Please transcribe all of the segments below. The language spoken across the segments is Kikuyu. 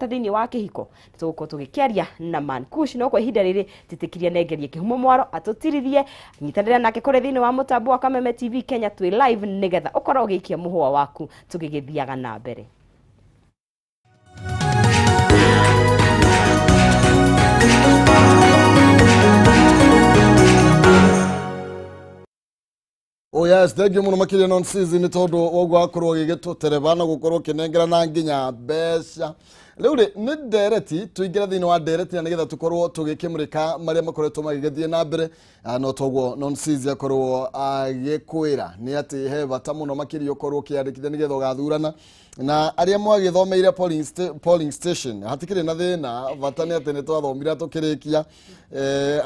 Thĩinĩ wa kĩhiko tũgũkorwo tũgĩkĩaria na Man Kush, no kwa ihinda rĩrĩ tĩtĩkirie nengerie kĩhumo mwaro atũtirithie nyitanĩra nake kũrĩ thĩinĩ wa mũtambo wa Kameme TV Kenya twĩ live nĩgetha ũkorwo ũgĩikia mũhũa waku tũgĩgĩthiaga na mbere. Oh yes, thank you muno makiria non season nĩ tondũ woguo wakorwo ũgĩgĩtũtereba na gũkorwo ũkĩnengerana nginya mbeca. Rĩu rĩ nĩ ndereti, tũingĩre thĩinĩ wa ndereti na nĩgetha tũkorwo tũgĩkĩmũrĩka marĩa makoretwo magĩgĩthiĩ na mbere. No toguo non season akorwo agĩkwĩra nĩ atĩ he bata mũno makĩria ũkorwo ũkĩyandĩkithia nĩgetha ũgathurana na arĩa mwagĩthomeire polling station hatikĩrĩ na thĩna, bata nĩ atĩ nĩ twathomire tũkĩrĩkia.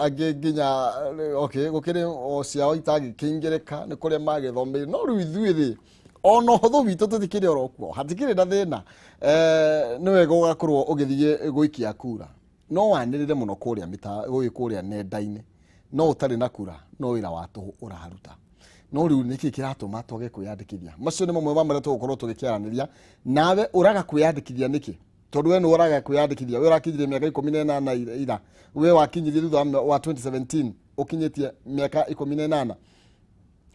Angĩ nginya okay, gũkĩrĩ o ciao itangĩkĩingĩrĩka nĩ kũrĩa magĩthomeire, no rĩu ithuĩ rĩ ona ũhũthũ witũ tũtikĩrĩ oro kuo, hatikĩrĩ na thĩna. Nĩ wega ũgakorwo ũgĩthiĩ gũikia kura, no wanĩrĩre mũno kũrĩa mĩta gũgĩ kũrĩa nenda-inĩ, no ũtarĩ na kura no wĩra wa tũhũ ũraruta. No rĩu nĩkĩ kĩratũma twage kwĩyandĩkithia? Macio nĩ mamwe ma marĩa tũgũkorwo tũgĩkĩaranĩria nawe. Ũraga kwĩyandĩkithia nĩkĩ? Tondũ we nĩ ũraga kwĩyandĩkithia, we ũrakinyirie mĩaka 18 ira, we wakinyirie thutha wa 2017, ũkinyĩtie mĩaka 18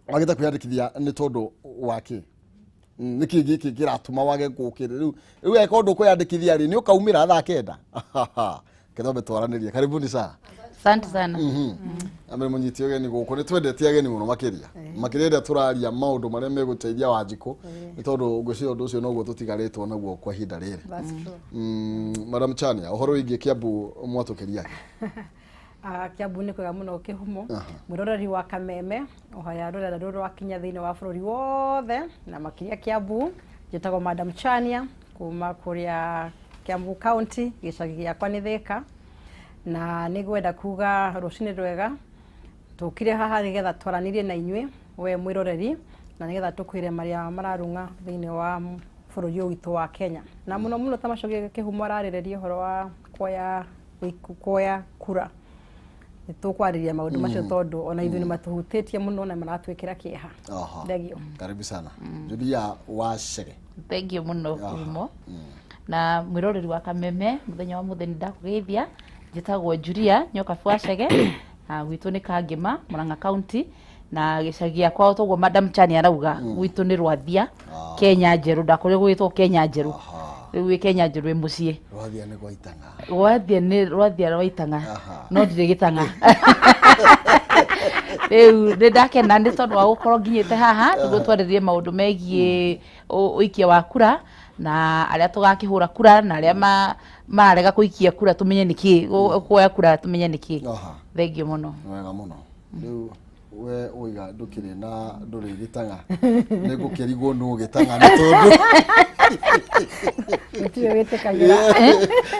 wagĩte kwĩyandĩkithia nĩ tondũ wa kĩ? Nĩkĩ gĩkĩ kĩratũma wage gũkĩrĩ rĩu eka ũndũ kwĩyandĩkithia rĩ nĩ ũkaumĩra thaa 9 kethombe twaranĩrie. Karibuni sana. Asante sana. Amere mũnyiti ũgeni gũkũ, nĩ twendete ageni mũno makĩria makĩria rĩrĩa tũraria maũndũ marĩa megũteithia Wanjikũ, nĩ tondũ ngwĩciria ũndũ ũcio noguo tũtigarĩtwo naguo kwa ihinda rĩrĩ. That's true. Madam Chania, ũhoro wĩgiĩ Kiambu mwatũkĩria? Kiambu nĩ kwega mũno kĩhumo. Mwĩroreri wa Kameme ũhaya rũrenda rũrũ rwakinya thĩinĩ wa bũrũri wothe na makĩria Kiambu, njĩtagwo Madam Chania kuma kũrĩa Kiambu County, gĩcagi gĩakwa nĩ Thĩka, na nĩ ngwenda kuga rũcinĩ rwega. Tũkire haha nĩgetha twaranĩrie na inyuĩ we mwĩroreri na nĩgetha tũkwĩre marĩa mararung'a thĩinĩ wa bũrũri ũyũ witũ wa Kenya, na mũno mũno ta macio kĩhumo ararĩrĩria ũhoro wa kuoya kura. Nĩ tũkwarĩria maũndũ macio tondũ ona ithuĩ nĩ matũhutĩtie mũno na maratwĩkĩra kĩeha. Thengio. Karibu sana Julia Wacege. Thank you mũno Kumo na mwĩroreri wa Kameme. Mũthenya wa mũthenya ndakũgeithia, njĩtagwo Julia Nyokabu Wacege na gwitũ nĩ Kangĩma, Murang'a County, na gĩcagi gĩakwa toguo Madam Chani arauga gwitũ nĩ Rwathia, Kenya Njerũ. Ndakũrire gũgĩtwo Kenya Njerũ. Rĩu wĩ Kenya Njerũ ĩ mũciĩ. Rwathia nĩ gwa itang'a. Rwathia nĩ Rwathia rwa itang'a, no ndirĩ gĩtang'a. Rĩu nĩ ndakena nĩ tondũ wa gũkorwo nginyĩte haha nĩguo twarĩrie maũndũ megiĩ ũikia wa kura na arĩa tũgakĩhũra kura na arĩa mararega kũikia kura, tũmenye nĩkĩ kuoya kura, tũmenye nĩkĩ. Thengio mũno. Wega mũno. Rĩu we ũiga ndũkĩrĩ na ndũrĩ gĩtang'a, nĩ ngũkĩrigwo nũ gĩtang'a nĩ tondũ Gũtirĩ wĩtĩkagĩra.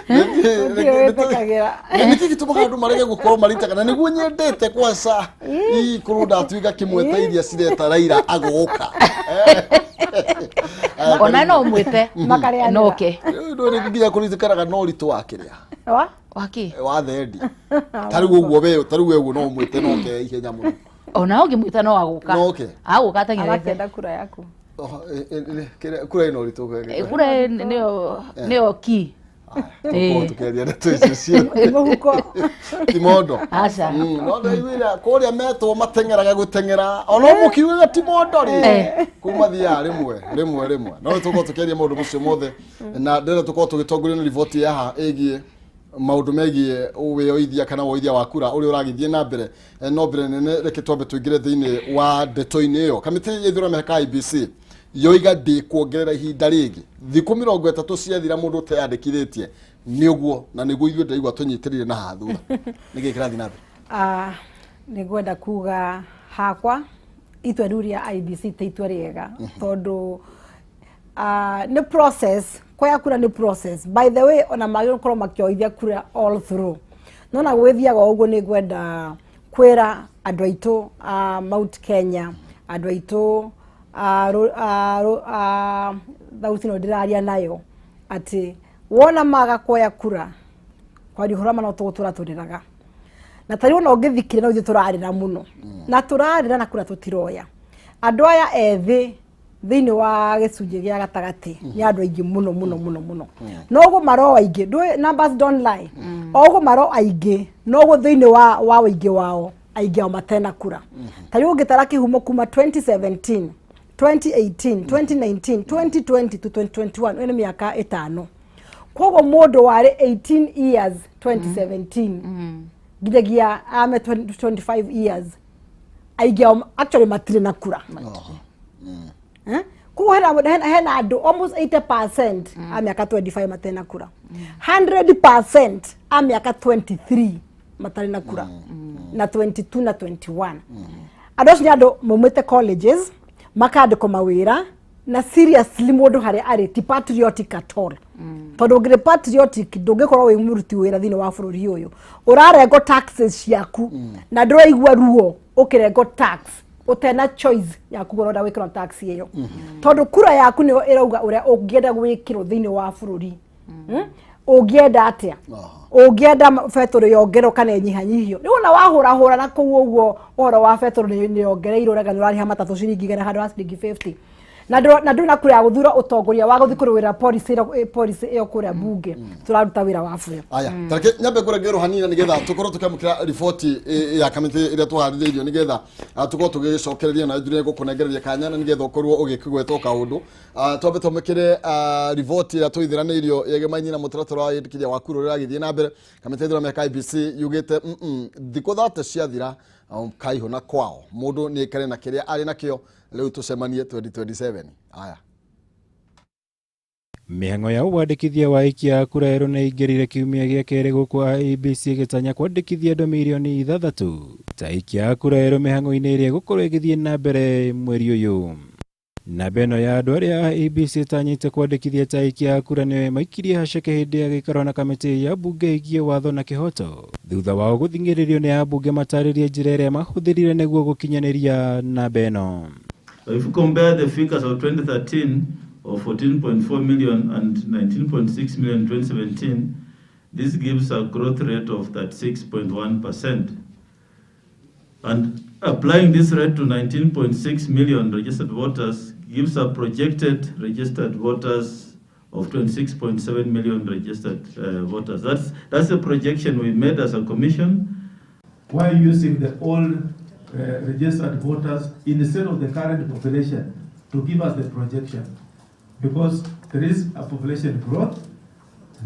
Gũtirĩ wĩtĩkagĩra. Nĩkĩ gĩtũmaga andũ marege gũkorwo marĩ itang'a? Na nĩguo nyendete kwaca korwo ndatuĩka kĩmwe ta iria cireta Raila agoka. Ona no ũmwĩte. Makarĩanĩra. Noke. Rĩu ndũrĩ nginya kũririkanaga no ũritũ wa kĩrĩa Wa? Waki wa thendi ta rĩu ũguo we ta rĩu we ũguo no ũmwĩte noke ihenya mũno. Ona ũngĩmwĩta no agũka. No oke. Agũka ateng'erete. Arakĩenda kura yaku. Oho, kura ĩno ũritũ. Kura nĩyo key. Tũkorwo tũkĩaria ndeto icio cio. Ĩ mũhuko. Ti mondo. Aca. No ndaiguire kũrĩa metwo mateng'eraga gũteng'era ona mũkiugaga ti mondo rĩ kũu mathiaga rĩmwe rĩmwe rĩmwe, no tũkorwo tũkĩaria maũndũ macio mothe na ndĩrenda tũkorwo tũgĩtongorio nĩ riboti ya haha ĩgiĩ maũndũ megiĩ wĩyoithia kana woithia wa kura ũrĩa ũragĩthiĩ na mbere. No mbere nene reke twambe tũingĩre thĩinĩ wa ndeto-inĩ ĩyo. Kamĩtĩ ya ithurano mĩhaka IEBC yoiga ndĩkuongerera ihinda rĩngĩ, thikũ 30 ciathira mũndũ ũteyandĩkithĩtie nĩ ũguo, na nĩguo ithuĩ ndĩraigua tũnyitĩrĩire na haha thutha. Nĩkĩ kĩrathiĩ na mbere? Nĩ ngwenda kuga hakwa itua rĩu rĩa IEBC ti itua rĩega tondũ nĩ process, kuoya kura nĩ process. By the way, ona magĩrĩirwo gũkorwo makĩoithia kura all through, no na gwĩthiaga o ũguo. Nĩ ngwenda kwĩra andũ aitũ a Mount Kenya, andũ aitũ a thauti ĩno ndĩraria nayo, atĩ wona maga kuoya kura, kwaria ũhoro wa ma no tũgũtũra tũrĩraga na tarĩu ona ũngĩthikĩrĩria no ithuĩ tũrarĩra mũno na tũrarĩra na kura tũtiroya. Andũ aya ethĩ Thĩinĩ wa gĩcunjĩ gĩa gatagatĩ nĩ andũ aingĩ mũno mũno mũno mũno, noguo maro aingĩ. Ndũĩ numbers don't lie. Oguo maro aingĩ, noguo thĩinĩ wa ũingĩ wao aingĩ ao matena kura. Ta rĩu ũngĩtara kĩhumo kuma 2017, 2018, 2019, 2020 to 2021, ĩyo nĩ mĩaka 5. Koguo mũndũ warĩ 18 years 2017 nginyagia ame 25 years, aingĩ ao actually matirĩ na kura. Eh? Koguo hena andũ almost 80% a mĩaka 25 matarĩ na kura, 100% a mĩaka 23 matarĩ na kura, na 22 na 21. Andũ acio nĩ andũ maumĩte colleges makandĩkwo mawĩra, na seriously mũndũ harĩa arĩ ti patriotic at all, tondũ ũngĩrĩ patriotic ndũngĩkorwo wĩ mũruti wĩra thĩinĩ wa bũrũri ũyũ ũrarengo taxes ciaku na ndũraigua ruo ũkĩrengo tax, ũtena choice ya kuga ũrenda gwĩkĩrwo tax ĩyo, tondũ kura yaku nĩyo ĩrauga ũrĩa ũngĩenda gwĩkĩrwo thĩinĩ wa bũrũri. Ũngĩenda atĩa? Ũngĩenda betũrũ yongererwo kana ĩnyihanyihio? Rĩu ona wahũrahũra na kũu ũguo ũhoro wa betũrũ nĩ yongereirwo, rega nĩ ũrarĩha matatũ ciringi 100 handũ ha ciringi 50, na ndũrĩ na kura ya gũthura ũtongoria wa gũthiĩ kũrũĩra policy policy ĩyo kũrĩa bunge. Tũraruta wĩra wa bure. Aya, tareke nyambe ngũrenge hanini nĩgetha tũkorwo tũkĩamũkĩra riboti ya kamĩtĩ ĩrĩa tũharĩrĩirio, nĩgetha tũkorwo tũgĩcokereria na njure gũkũnengereria kanya, na nĩgetha ũkorwo ũgĩkĩgwetwo kaũndũ. Twambe twamũkĩre riboti ĩrĩa tũithiranĩirio yegemainie na mũtaratara wa wĩtĩkĩria wa kura ũrĩa ũragĩthiĩ na mbere. Kamĩtĩ ya ithurano ya IEBC yugĩte thikũ 30 ciathira, kaihũ na kwao mũndũ nĩ aikare na kĩrĩa arĩ nakĩo. Rĩu tũcemanie 2027. Aya. Mĩhang'o ya wandĩkithia wa aikia a kura erũ nĩ ĩingĩrire kiumia gĩa kerĩ gũkũ IEBC ĩgĩtanya kwandĩkithia andũ mirioni 6 ta aikia a kura erũ mĩhang'o-inĩ ĩrĩa ĩgũkorwo ĩgĩthiĩ na mbere mweri ũyũ. Namba ĩno ya andũ arĩa IEBC ĩtanyĩte kwandĩkithia ta aikia a kura nĩo maikirie haceke hĩndĩ ya gĩikaro na kamĩtĩ ya mbunge ĩgiĩ watho na kĩhoto, thutha wao gũthing'ĩrĩrio nĩ ambunge matarĩrie njĩra ĩrĩa mahũthĩrire nĩguo gũkinyanĩria namba ĩno. If you compare the figures of 2013 of 14.4 million and 19.6 million in 2017, this gives a growth rate of 36.1%. And applying this rate to 19.6 million registered voters gives a projected registered voters of 26.7 million registered voters. That's the projection we made as a commission. Why using the old registered voters instead of the current population to give us the projection? Because there is a population growth,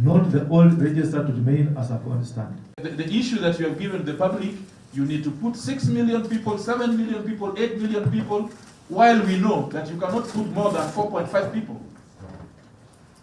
not the old register to remain as a constant. The issue that you have given the public, you need to put 6 million people, 7 million people, 8 million people, while we know that you cannot put more than 4.5 people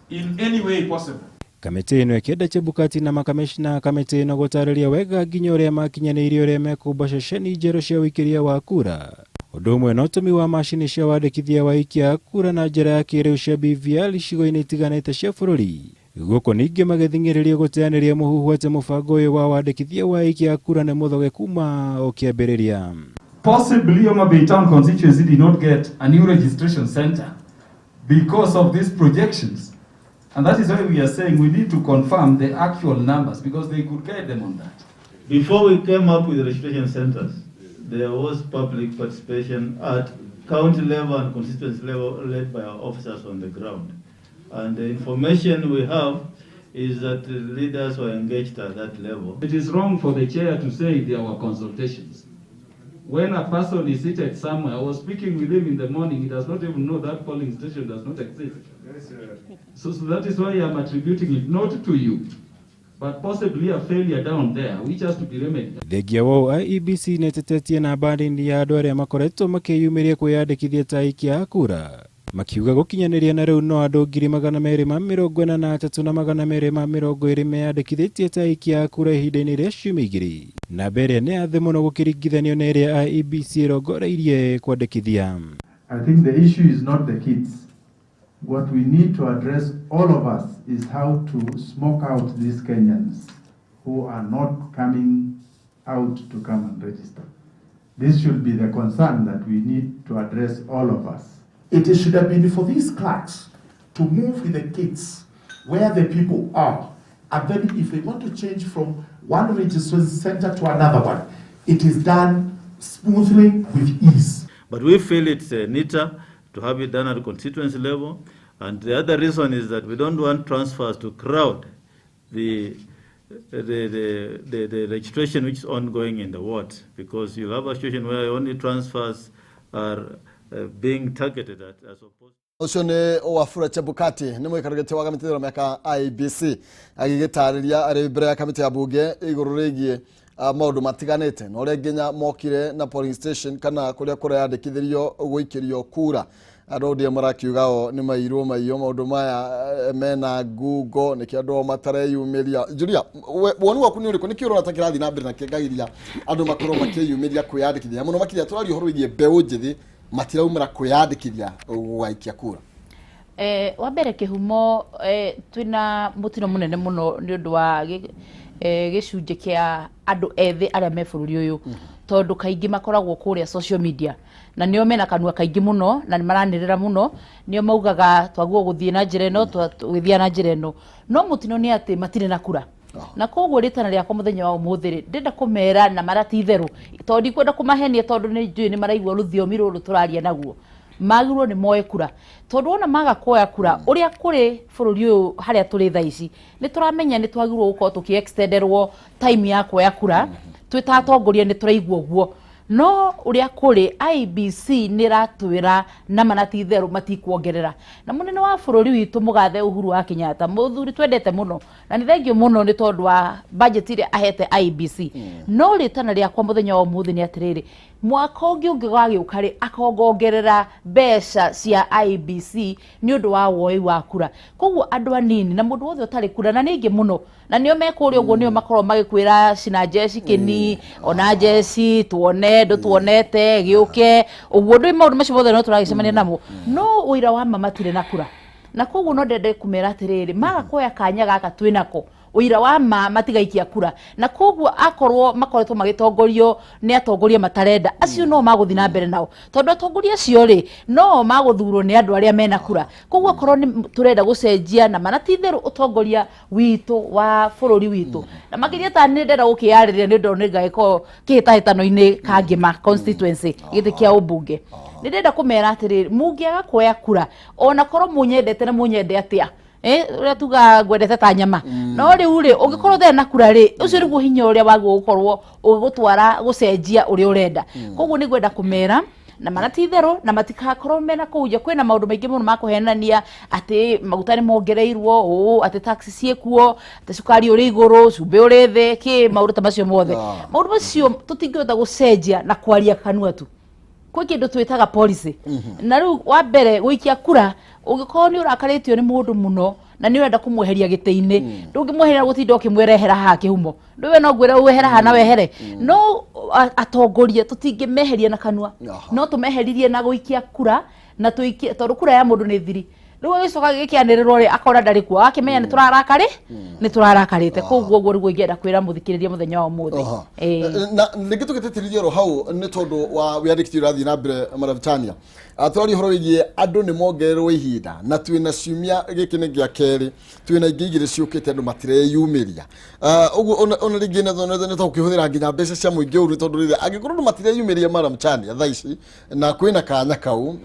in any way possible. Kamĩtĩ ĩno ĩkĩenda Chebukati na makamĩcina kamĩtĩ ĩno gũtarĩria wega nginya ũrĩa makinyanĩirie ũrĩa mekũmba ceceni njerũ cia ũikĩria wa kura, ũndũ ũmwe na ũtũmi wa macini cia wandĩkithia wa aikia a kura na njĩra ya kĩrĩu cia BVR icigo-inĩ itiganĩte cia bũrũri. Gũkũ ningĩ magĩthing'ĩrĩrio gũteanĩria mũhuhu atĩ mũbango ũyũ wa wandĩkithia wa aikia a kura nĩ mũthoge kuma o kĩambĩrĩria. Possibly Homa Bay Town constituency did not get a new registration center because of these projections. And that is why we are saying we need to confirm the actual numbers, because they could guide them on that. Before we came up with the registration centers, there was public participation at county level and constituency level led by our officers on the ground. And the information we have is that the leaders were engaged at that level. It is wrong for the chair to say there were consultations. When a person is seated somewhere, I was speaking with him in the morning, he does not even know that polling station does not exist. So that is why I am attributing it not to you, but possibly a failure down there, which has to be remedied. Thengia wa IEBC nĩĩtetetie namba nini ya andũ arĩa makoretwo makĩyumĩria kwĩyandĩkithia ta aikia a kura, makiuga gũkinyanĩria na rĩu no andũ 243,220 meyandĩkithĩtie ta aikia a kura ihinda-inĩ rĩa ciumia 2, namba ĩrĩa nĩ ya thĩ mũno gũkĩringithanio na ĩrĩa IEBC ĩrongoreirie kwandĩkithia. I think the issue is not the kids. What we need to address, all of us, is how to smoke out these Kenyans who are not coming out to come and register. This should be the concern that we need to address, all of us. It should have been for these clerks to move with the kids where the people are. And then if they want to change from one registration center to another one, it is done smoothly with ease. But we feel it's neater to have it done at constituency level. And the other reason is that we don't want transfers to crowd the registration which is ongoing in the wards, because you have a situation where only transfers are being targeted at, as opposed. Ũcio nĩ Wafula Chebukati nĩ mũikarĩri gĩtĩ wa kamĩtĩ ya mĩaka IEBC agĩgĩtarĩria arĩ mbere ya kamĩtĩ ya bunge igũrũ rĩgiĩ maũndũ matiganĩte na ũrĩa nginya mokire na polling station kana kũrĩa kũreyandĩkithĩrio gũikĩrio kura. Andũ ndio marakiuga o nĩ mairwo maiyo maũndũ maya mena ngungo nĩkĩo andũ matareyumĩria. Julia, woni waku nĩ ũrĩkũ? Nĩkĩ ũrona ta kĩrathiĩ na mbere na kĩngagĩria andũ makorwo makĩyumĩria kwĩyandĩkithia mũno makĩria tũraria ũhoro wĩgiĩ mbeũ njĩthĩ matiraumĩra kwĩyandĩkithia gũgaikia kura? Wa mbere kĩhumo, twĩna mũtino mũnene mũno nĩ ũndũ wa gĩcunjĩ kĩa andũ ethĩ arĩa me bũrũri ũyũ, tondũ kaingĩ makoragwo kũrĩa social media na nĩo mena kanua kaingĩ mũno na nĩ maranĩrĩra mũno, nĩo maugaga twagwo gũthiĩ na njĩra ĩno, tũgĩthiĩ na njĩra ĩno, no mũtino nĩ atĩ matirĩ na kura. Na koguo rĩtana rĩakwa mũthenya wa ũmũthĩ rĩ, ndĩrenda kũmera na mara ti itherũ, tondũ ndikwenda kũmahenia, tondũ nĩ njũĩ nĩ maraigua rũthiomi rũrũ tũraria naguo. Magĩrĩirwo nĩ moe kura, tondũ wona maga kuoya kura ũrĩa kũrĩ bũrũri ũyũ harĩa tũrĩ thaa ici, nĩ tũramenya nĩ twagĩrĩirwo gũkorwo tũkĩ-extenderwo time ya kuoya kura, twĩ ta atongoria nĩ tũraigua ũguo, no ũrĩa kũrĩ IEBC nĩ ĩratwĩra na mana ti itherũ matikuongerera. Na mũnene wa bũrũri witũ mũgathe Uhuru wa Kenyatta, mũthuri twendete mũno na nĩ thengio mũno nĩ tondũ wa budget ĩrĩa ahete IEBC, no rĩtana rĩakwa mũthenya wa ũmũthĩ nĩ atĩrĩrĩ, mwaka ũngĩ ũngĩgagĩũka rĩ, akongongerera mbeca cia IEBC nĩ ũndũ wa woi wa kura. Koguo andũ anini na mũndũ wothe ũtarĩ kura, na nĩ aingĩ mũno, na nĩo me kũrĩa ũguo, nĩo makoragwo magĩkwĩra cina njeci kĩni, ona njeci tuone ndũtuonete gĩũke ũguo, ndũĩ maũndũ macio mothe no tũragĩcemania namo, no ũira wa ma matirĩ na kura. Na koguo no ndende kũmera atĩrĩrĩ, maga kuoya kanya gaka twĩnako, ũira wa ma matigaikia kura. Na koguo akorwo makoretwo magĩtongorio nĩ atongoria matarenda, acio no magũthiĩ na mbere nao, tondũ atongoria acio rĩ no magũthurwo nĩ andũ arĩa mena kura. Koguo akorwo nĩ tũrenda gũcenjia na mana ti itherũ ũtongoria witũ wa bũrũri witũ, na makĩria ta nĩ ndĩrenda gũkĩyarĩrĩria nĩ ũndũ nĩ ngagĩkorwo kĩhĩtahĩtano-inĩ Kangĩma constituency gĩtĩ kĩa ũmbunge, nĩ ndĩrenda kũmera atĩrĩrĩ, mũngĩaga kuoya kura ona korwo mũnyendete na mũnyende atĩa, ũrĩa tuga ngwendete ta nyama, no rĩu rĩ ũngĩkorwo ũtarĩ na kura rĩ, ũcio nĩguo hinya ũrĩa wagĩrĩirwo gũkorwo ũgĩgũtwara gũcenjia ũrĩa ũrenda. Koguo nĩ ngwenda kũmera na mana ti itherũ, na matikakorwo mena kũu nja. Kwĩna maũndũ maingĩ mũno ma kũhenania atĩ maguta nĩ mongereirwo ũũ, atĩ tax ciĩkuo, atĩ cukari ũrĩ igũrũ, cumbĩ ũrĩ thĩ, kĩ maũndũ ta macio mothe. Maũndũ macio tũtingĩhota gũcenjia na kwaria kanua tu. Kwĩ kĩndũ twĩtaga policy. Na rĩu wa mbere gũikia kura, ũngĩkorwo nĩ ũrakarĩtio nĩ mũndũ mũno na nĩ ũrenda kũmweheria gĩtĩ-inĩ, ndũngĩmweheria gũtinda ũkĩmwerehera haha kĩhumo, ndũwe no ngwĩre wehere haha na wehere, no atongoria tũtingĩmeheria na kanua, no tũmeheririe na gũikia kura, na tũikie, tondũ kura ya mũndũ nĩ thiri. Rĩu agĩcoka gĩkĩanĩrĩrwo rĩ, akona ndarĩ kuo, akĩmenya nĩ tũrarakari, nĩ tũrarakarĩte. Koguo ũguo nĩguo ingĩenda kwĩra mũthikĩrĩria mũthenya wa ũmũthĩ. Na rĩngĩ tũgĩtĩtĩrithia oro hau nĩ tondũ wa wĩyandĩkithia ũrathiĩ na mbere Madam tũraria ũhoro wĩgiĩ andũ nĩ mongererwo ihinda, na twĩna ciumia gĩkĩ nĩ gĩa kerĩ, twĩna ingĩ igĩrĩ ciũkĩte andũ matireyumĩria. Ũguo ona rĩngĩ nĩ tũkĩhũthĩra nginya mbeca cia mũingĩ ũru, tondũ rĩrĩa angĩkorwo andũ matireyumĩria Madam Chania thaa ici na kwĩna kanya kau,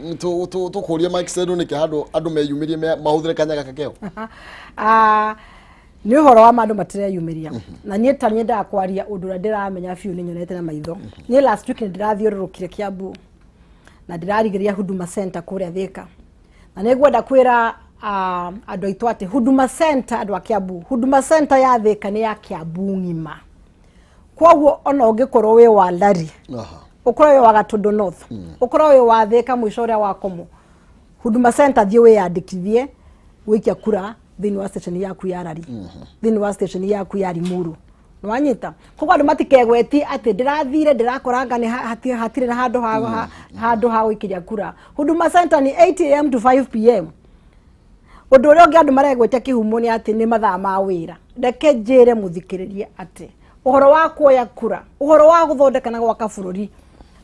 tũkũria Mike Sedo nĩkĩ handũ andũ meyumĩrie mahũthĩre kanya gaka keo. Nĩ ũhoro wa andũ matireyumĩria, na niĩ ta nyendaga kwaria ũndũ ũrĩa ndĩramenya biũ nĩ nyonete na maitho. Niĩ last week nĩ ndĩrathiũrũrũkire Kiambu na ndĩrarigĩrĩria Huduma Center kũrĩa Thika, na nĩ ngwenda kwĩra andũ aitũ atĩ Huduma Center, andũ a Kiambu, Huduma Center ya Thika nĩ ya Kiambu ng'ima. Koguo ona ũngĩkorwo wĩ wa Lari, ũkorwo wĩ wa Gatundu North, ũkorwo wĩ wa Thika mũico ũrĩa wa Komo, Huduma Center thiĩ wĩyandĩkithie gũikia kura thĩinĩ wa station yaku ya Rari, thĩinĩ wa station yaku ya Limuru. Nĩwanyita? Koguo andũ matikegwetie atĩ ndĩrathire ndĩrakoranga nĩ hatirĩ na handũ ha gũikĩria kura. Huduma Center nĩ 8 am to 5 pm. Ũndũ ũrĩa ũngĩ andũ maregwetia kĩhumo nĩ atĩ nĩ mathaa ma wĩra. Reke njĩre mũthikĩrĩrie atĩ ũhoro wa kuoya kura, ũhoro wa gũthondeka na gwaka bũrũri,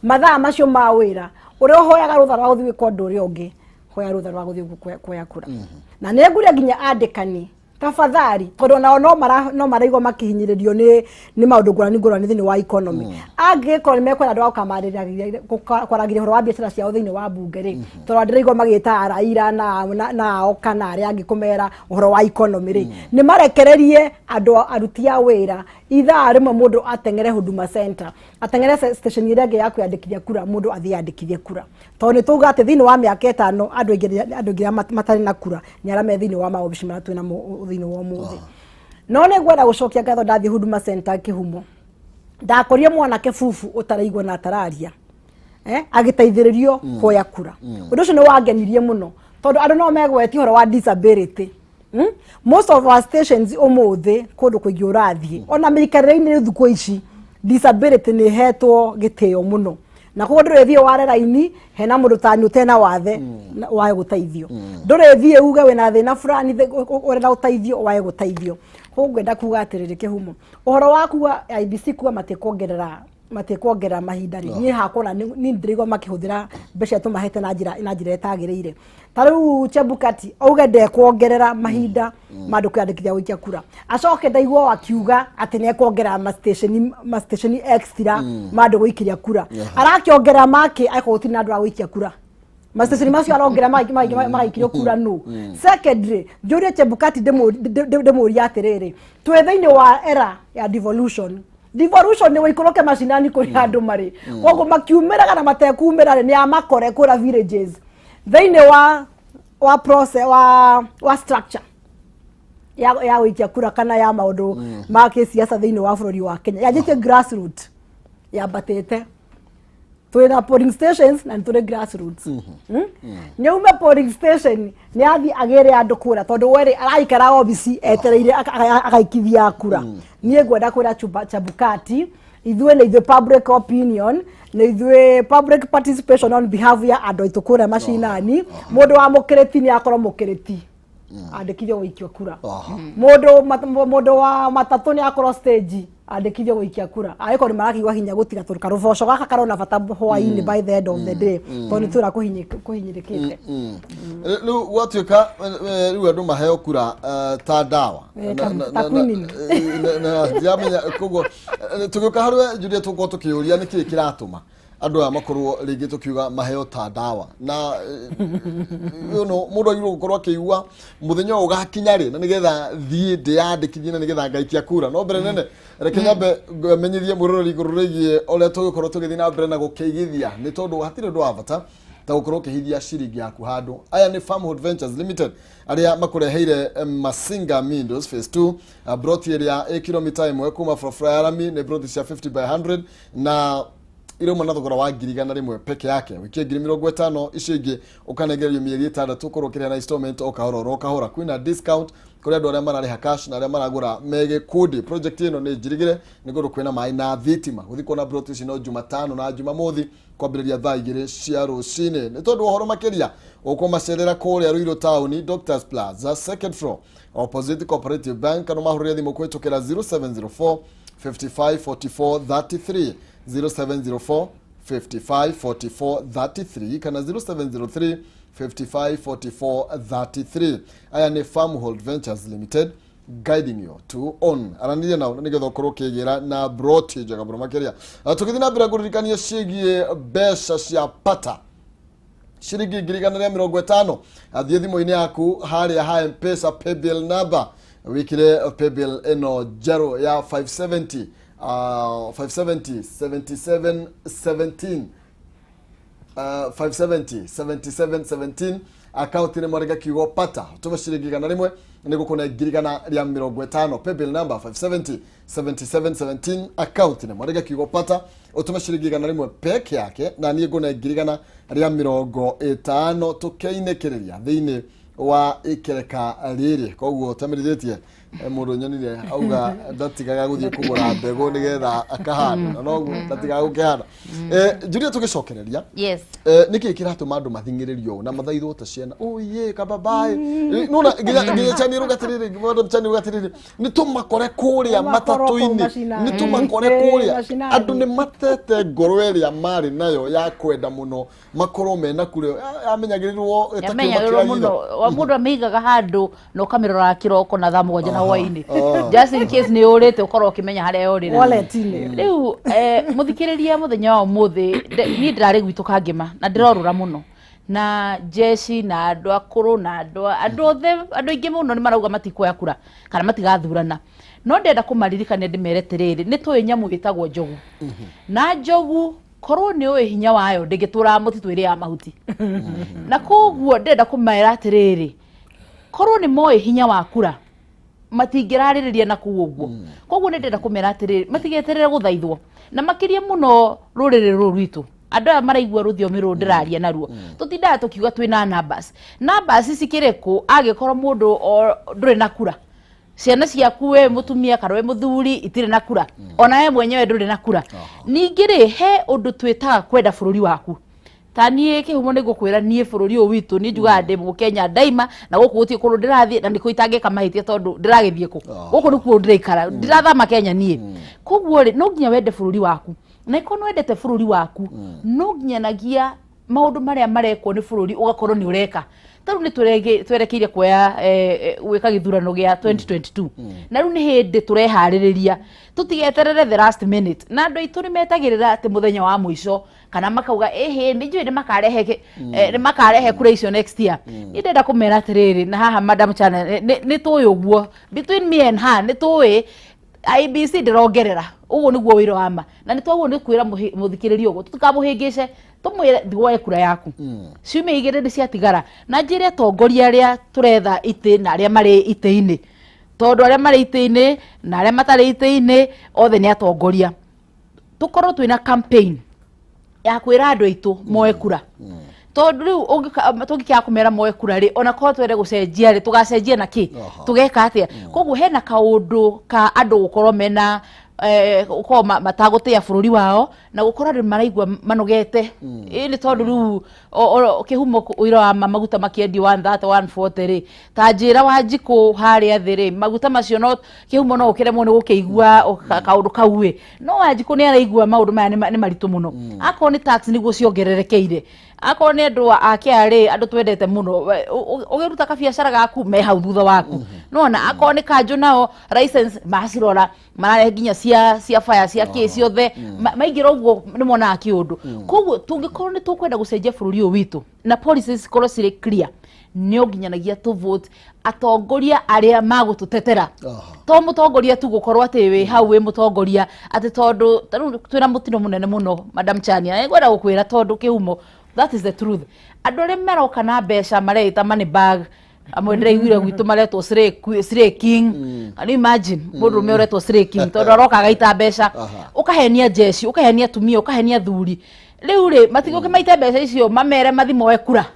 mathaa macio ma wĩra, ũrĩa ũhoyaga rũtha rwa gũthiĩ gwĩka ũndũ ũrĩa ũngĩ, hoya rũtha rwa gũthiĩ kuoya kura. Na nĩ ngũria nginya andĩkani Tafadhali, tondũ nao no maraigua makĩhinyĩrĩrio nĩ maũndũ ngũrani ngũrani thĩinĩ wa economy. Angĩkorwo nĩ mekwenda andũ a gũkamarĩria kwaragĩria ũhoro wa biacara ciao thĩinĩ wa bunge rĩ, tondũ ndĩraigua magĩta Raila na Oka na arĩa angĩ kũmera ũhoro wa economy rĩ, nĩ marekererie andũ aruti a wĩra ithaa rĩmwe, mũndũ ateng'ere Huduma Center, ateng'ere station ĩrĩa ĩngĩ ya kwĩyandĩkithia kura, mũndũ athiĩ andĩkithie kura, tondũ nĩ tauga atĩ thĩinĩ wa mĩaka 5 andũ aingĩ arĩa matarĩ na kura nĩ arĩa me thĩinĩ wa maobici marĩa twĩ namo thĩinĩ wa ũmũthĩ. No nĩ ngwenda gũcokia ngatho. Ndathiĩ Huduma Center Kĩhumo, ndakorire mwanake bubu ũtaraigua na atararia agĩteithĩrĩrio kuoya kura. Ũndũ ũcio nĩ wangenirie mũno, tondũ andũ no megwetie ũhoro wa disability. Most of our stations ũmũthĩ, kũndũ kũingĩ ũrathiĩ, ona mĩikarĩre-inĩ thikũ ici, disability nĩ ĩhetwo gĩtĩo mũno, na koguo ndũrĩthiĩ ware raini hena mũndũ tani ũtena wathe wae gũteithio. Ndũrĩthiĩ uge wĩna thĩna fulani ũrenda ũteithio wae gũteithio. Koguo ngwenda kuga atĩrĩrĩ, Kĩhumo, ũhoro wa kuga IEBC kuga matikuongerera mahinda rĩ, niĩ hakwa ona niĩ ndĩraigua makĩhũthĩra mbeca iria tũmahete na njĩra ĩtagĩrĩire. Ta rĩu Chebukati auge ndekuongerera mahinda ma andũ kwĩyandĩkithia gũikia kura, acoke ndaigua akiuga atĩ nĩ ekuongerera ma station extra ma andũ gũikĩria kura. Arakĩongerera make akorwo gũtirĩ na andũ a gũikia kura ma station macio arongerera magaikĩrio kura nũ? Secondly, njũrie Chebukati, ndĩmũrie atĩrĩrĩ, twĩ thĩinĩ wa era ya devolution. Devolution nĩ wĩikũrũke macinani kũrĩa andũ marĩ, koguo makiumĩra kana matekumĩra rĩ, nĩ amakore kũrĩa villages thĩinĩ wa process wa structure ya gũikia kura kana ya maũndũ ma kĩsiasa thĩinĩ wa bũrũri wa Kenya yanjĩtie grassroot, yambatĩte. Twĩna polling stations na nĩ tũrĩ grassroots. Nĩ aume polling station, nĩ athiĩ agĩre andũ kura, tondũ werĩ araikara obici etereire agaikithia kura. Niĩ ngwenda kwĩra Chebukati, ithuĩ nĩ ithuĩ public opinion, nĩ ithuĩ public participation on behalf ya andũ aitũ kũrĩa macinani. Mũndũ wa mũkĩrĩti nĩ akorwo mũkĩrĩti andĩkithio gũikia kura. Mũndũ wa matatũ nĩ akorwo stage andĩkithio gũikia kura, angĩkorwo nĩ marakĩigua hinya gũtiga, tondũ karũboco gaka karona bata hwainĩ by the end of the day, tondũ nĩ twĩra kũhinyĩrĩkĩte. Rĩu gwatuĩka rĩu andũ maheo kura ta ndawa. Ta quinine. Ndiramenya. Koguo tũgĩũka harĩ Julia, tũgũkorwo tũkĩũria nĩkĩĩ kĩratũma andũ aya makorwo rĩngĩ tũkiuga maheo ta ndawa na mũndũ agĩrĩirwo gũkorwo akĩigua mũthenya ũyũ ũgakinya rĩ, na nĩgetha thiĩ ndĩyandĩkithie na nĩgetha ngaikia kura. No mbere nene, reke nyambe menyithie mwĩroreri igũrũ rĩgiĩ ũrĩa tũgũkorwo tũgĩthiĩ na mbere na gũkĩigithia, nĩ tondũ hatirĩ ũndũ wa bata ta gũkorwo ũkĩhithia ciringi yaku handũ. Aya nĩ Farmhold Ventures Limited arĩa makũreheire Masinga Mindos Phase 2, broti ĩrĩa ĩ kilomita 1 kuma barabara ya rami. Nĩ broti cia 50 by 100 na irauma na thogora wa 100,000 peke yake. Wikie 50,000, icio ingĩ ũkanengererio mĩeri 6, ũkorwo ũkĩrĩha na installment o kahora oro kahora. Kwĩna discount kũrĩ andũ arĩa mararĩha cash na arĩa maragũra me gĩkundi. Project ĩno nĩ njirigĩre, nĩ kũndũ kwĩna maĩ na thitima. Gũthiĩ kuona broti ici no Jumatano na Jumamothi kwambĩrĩria thaa 2 cia rũcinĩ. Nĩ tondũ ũhoro makĩria, ũkũmacerera kũrĩa Ruiru Town, Doctors Plaza, second floor, opposite Cooperative Bank, kana mahũrĩre thimũ kũhĩtũkĩra 0704 55 44 33, 0704 55 44 33 kana 0703 55 44 33. Aya nĩ Farmhold Ventures Limited, guiding you to own. Aranĩria nao na nĩgetha ũkorwo ũkĩgĩra na broti njega mũno makĩria. Tũgĩthiĩ na mbere ngũririkanie ciĩgiĩ mbeca cia pata, ciringi 150,000. Athiĩ thimũ-inĩ yaku harĩa ha Mpesa paybill number, wĩkĩre paybill ĩno njerũ ya 570 570 77 17, 570 77 17, akaunti nĩ mwarĩga kiugo pata, tũme ciringi 100 nĩ gũkũne 150,000. Paybill number 570 77 17, akaunti nĩ mwarĩga kiugo pata, ũtũme ciringi 100 peke yake, na niĩ ngũne 150,000 tũkĩinĩkĩrĩria thĩinĩ wa ikereka rĩrĩ. Koguo tamerithĩtie Mũndũ nyonire auga ndatigaga gũthiĩ kũgũra mbegũ nĩgetha akahanda, na noguo ndatigaga gũkĩhanda. Julia, tũgĩcokereria, Yes. Nĩkĩ kĩratũma andũ mathing'ĩrĩrio ũũ na mathaithwo ta ciana oye kababaĩ nona nginya chani ruga atĩrĩrĩ, madam Chani ruga atĩrĩrĩ, nĩ tũmakore kũrĩa Tũmakorwo kũu matatũ-inĩ, macinani. nĩ tũmakore kũrĩa Macinani. Andũ nĩ matete ngoro ĩrĩa marĩ nayo ya kwenda mũno makorwo mena kura yamenyagĩrĩrwo ĩtakiuma Yamenyagĩrĩrwo mũno. kĩragitho. Wa mũndũ amĩigaga handũ na ũkamĩroraga kĩroko na thaa 7 na hwaĩ-inĩ, just in case nĩ ũrĩte ũkorwo ũkĩmenya harĩa yorĩra. Wallet-inĩ. Rĩu mũthikĩrĩria, mũthenya wa ũmũthĩ niĩ ndĩrarĩ gwitũ Kangĩma na ndĩrorũra mũno na jeshi na andũ akũrũ na andũ othe, andũ aingĩ mũno nĩ marauga matikuoya kura kana matigathurana, no ndĩrenda kũmaririkania ndĩmere atĩrĩrĩ, nĩ tũĩ nyamũ ĩtagwo njogu, na njogu korwo nĩ ũĩ hinya wayo ndĩngĩtũraga mũtitũ ĩrĩ ya mahuti. Na koguo ndĩrenda kũmera atĩrĩrĩ, korwo nĩ moĩ hinya wa kura matingĩrarĩrĩria na kũu ũguo. Koguo nĩ ndĩrenda kũmera atĩrĩrĩ, matigeterere gũthaithwo, na makĩria mũno rũrĩrĩ rũrũ rwitũ, andũ aya maraigua rũthiomi rũrũ ndĩraria naruo. Tũtindaga tũkiuga twĩna numbers, numbers cikĩrĩ kũ angĩkorwo mũndũ ndũrĩ na kura, ciana ciaku, we mũtumia kana we mũthuri, itirĩ na kura, ona we mwenyewe ndũrĩ na kura? Ningĩ rĩ, he ũndũ twĩtaga kwenda bũrũri waku. Ta niĩ kĩhumo nĩ ngũkwĩra, niĩ bũrũri ũyũ witũ niĩ njugaga ndĩ mũkenya ndaima, na gũkũ gũtirĩ kũndũ ndĩrathiĩ na nĩkũ itangĩka mahĩtia, tondũ ndĩragĩthiĩ kũ? Gũkũ nĩkuo ndĩraikara, ndirathama Kenya niĩ. Koguo rĩ, no nginya wende bũrũri waku, na ikorwo nĩ wendete bũrũri waku, no nginyanagia maũndũ marĩa marekwo nĩ bũrũri ũgakorwo nĩ ũreka. Ta rĩu nĩ twerekeire kuoya gwĩka gĩthurano gĩa 2022, na rĩu nĩ hĩndĩ tũreharĩrĩria, tũtigeterere the last minute. Na andũ aitũ nĩ metagĩrĩra atĩ mũthenya wa mũico, kana makauga ĩhĩ nĩ njũĩ nĩ makarehe kura icio next year. Niĩ ndĩrenda kũmera atĩrĩrĩ, na haha Madam Chana nĩ tũĩ ũguo, between me and her nĩ tũĩ IEBC ndĩrongerera ũguo nĩguo wĩra wa ma, na nĩ twaguo nĩ kwĩra mũthikĩrĩria ũguo tũtikamũhĩngĩce, tũmwĩre thiwoe kura yaku. Ciumia 2 nĩ ciatigara, na njĩre atongoria arĩa tũretha itĩ na arĩa marĩ itĩ-inĩ, tondũ arĩa marĩ itĩ-inĩ na arĩa matarĩ itĩ-inĩ othe nĩ atongoria, tũkorwo twĩna campaign ya kwĩra andũ aitũ moe kura, tondũ rĩu tũngĩkĩaga kũmera moe kura rĩ, ona korwo twende gũcenjia rĩ, tũgacenjia na kĩ? Tũgeka atĩa? Koguo hena kaũndũ ka andũ gũkorwo mena gũkorwo matagũtĩa bũrũri wao, na gũkorwo andũ maraigua manogete. Ĩ nĩ tondũ rĩu kĩhumo ũira wa maguta makĩendio 130, 140 rĩ, ta njĩra wa njikũ harĩa thĩ rĩ, maguta macio no kĩhumo no ũkĩremwo nĩ gũkĩigua kaũndũ kau ĩ, no Wanjikũ nĩ araigua maũndũ maya nĩ maritũ mũno. Akorwo nĩ tax nĩguo ciongererekeire, akorwo nĩ andũ a KRA, andũ twendete mũno, ũgĩruta kabiacara gaku me hau thutha waku nona, akorwo nĩ kanjũ nao license macirora mararehe nginya cia fire cia kĩ ciothe. Maingĩra ũguo nĩ monaga kĩũndũ. Koguo tũngĩkorwo nĩ tũkwenda gũcenjia bũrũri ũyũ witũ na policies cikorwo cirĩ clear, nĩ nginyanagia tũ vote atongoria arĩa magũtũtetera, to mũtongoria tu gũkorwo atĩ wĩ hau wĩ mũtongoria atĩ tondũ ta rĩu twĩna mũtino mũnene mũno, Madam Chania, na nĩngwenda gũkwĩra tondũ kĩhumo, that is the truth. Andũ arĩa maroka na mbeca mareita money bag, amwe ndĩraiguire gwitũ maretwo Slay King. Can you imagine mũndũrũme ũretwo Slay King tondũ aroka agaita mbeca, ũkahenia jeshi, ũkahenia atumia, ũkahenia thuri? Rĩu rĩ, matigũke maite mbeca icio mamere mathi moe kura,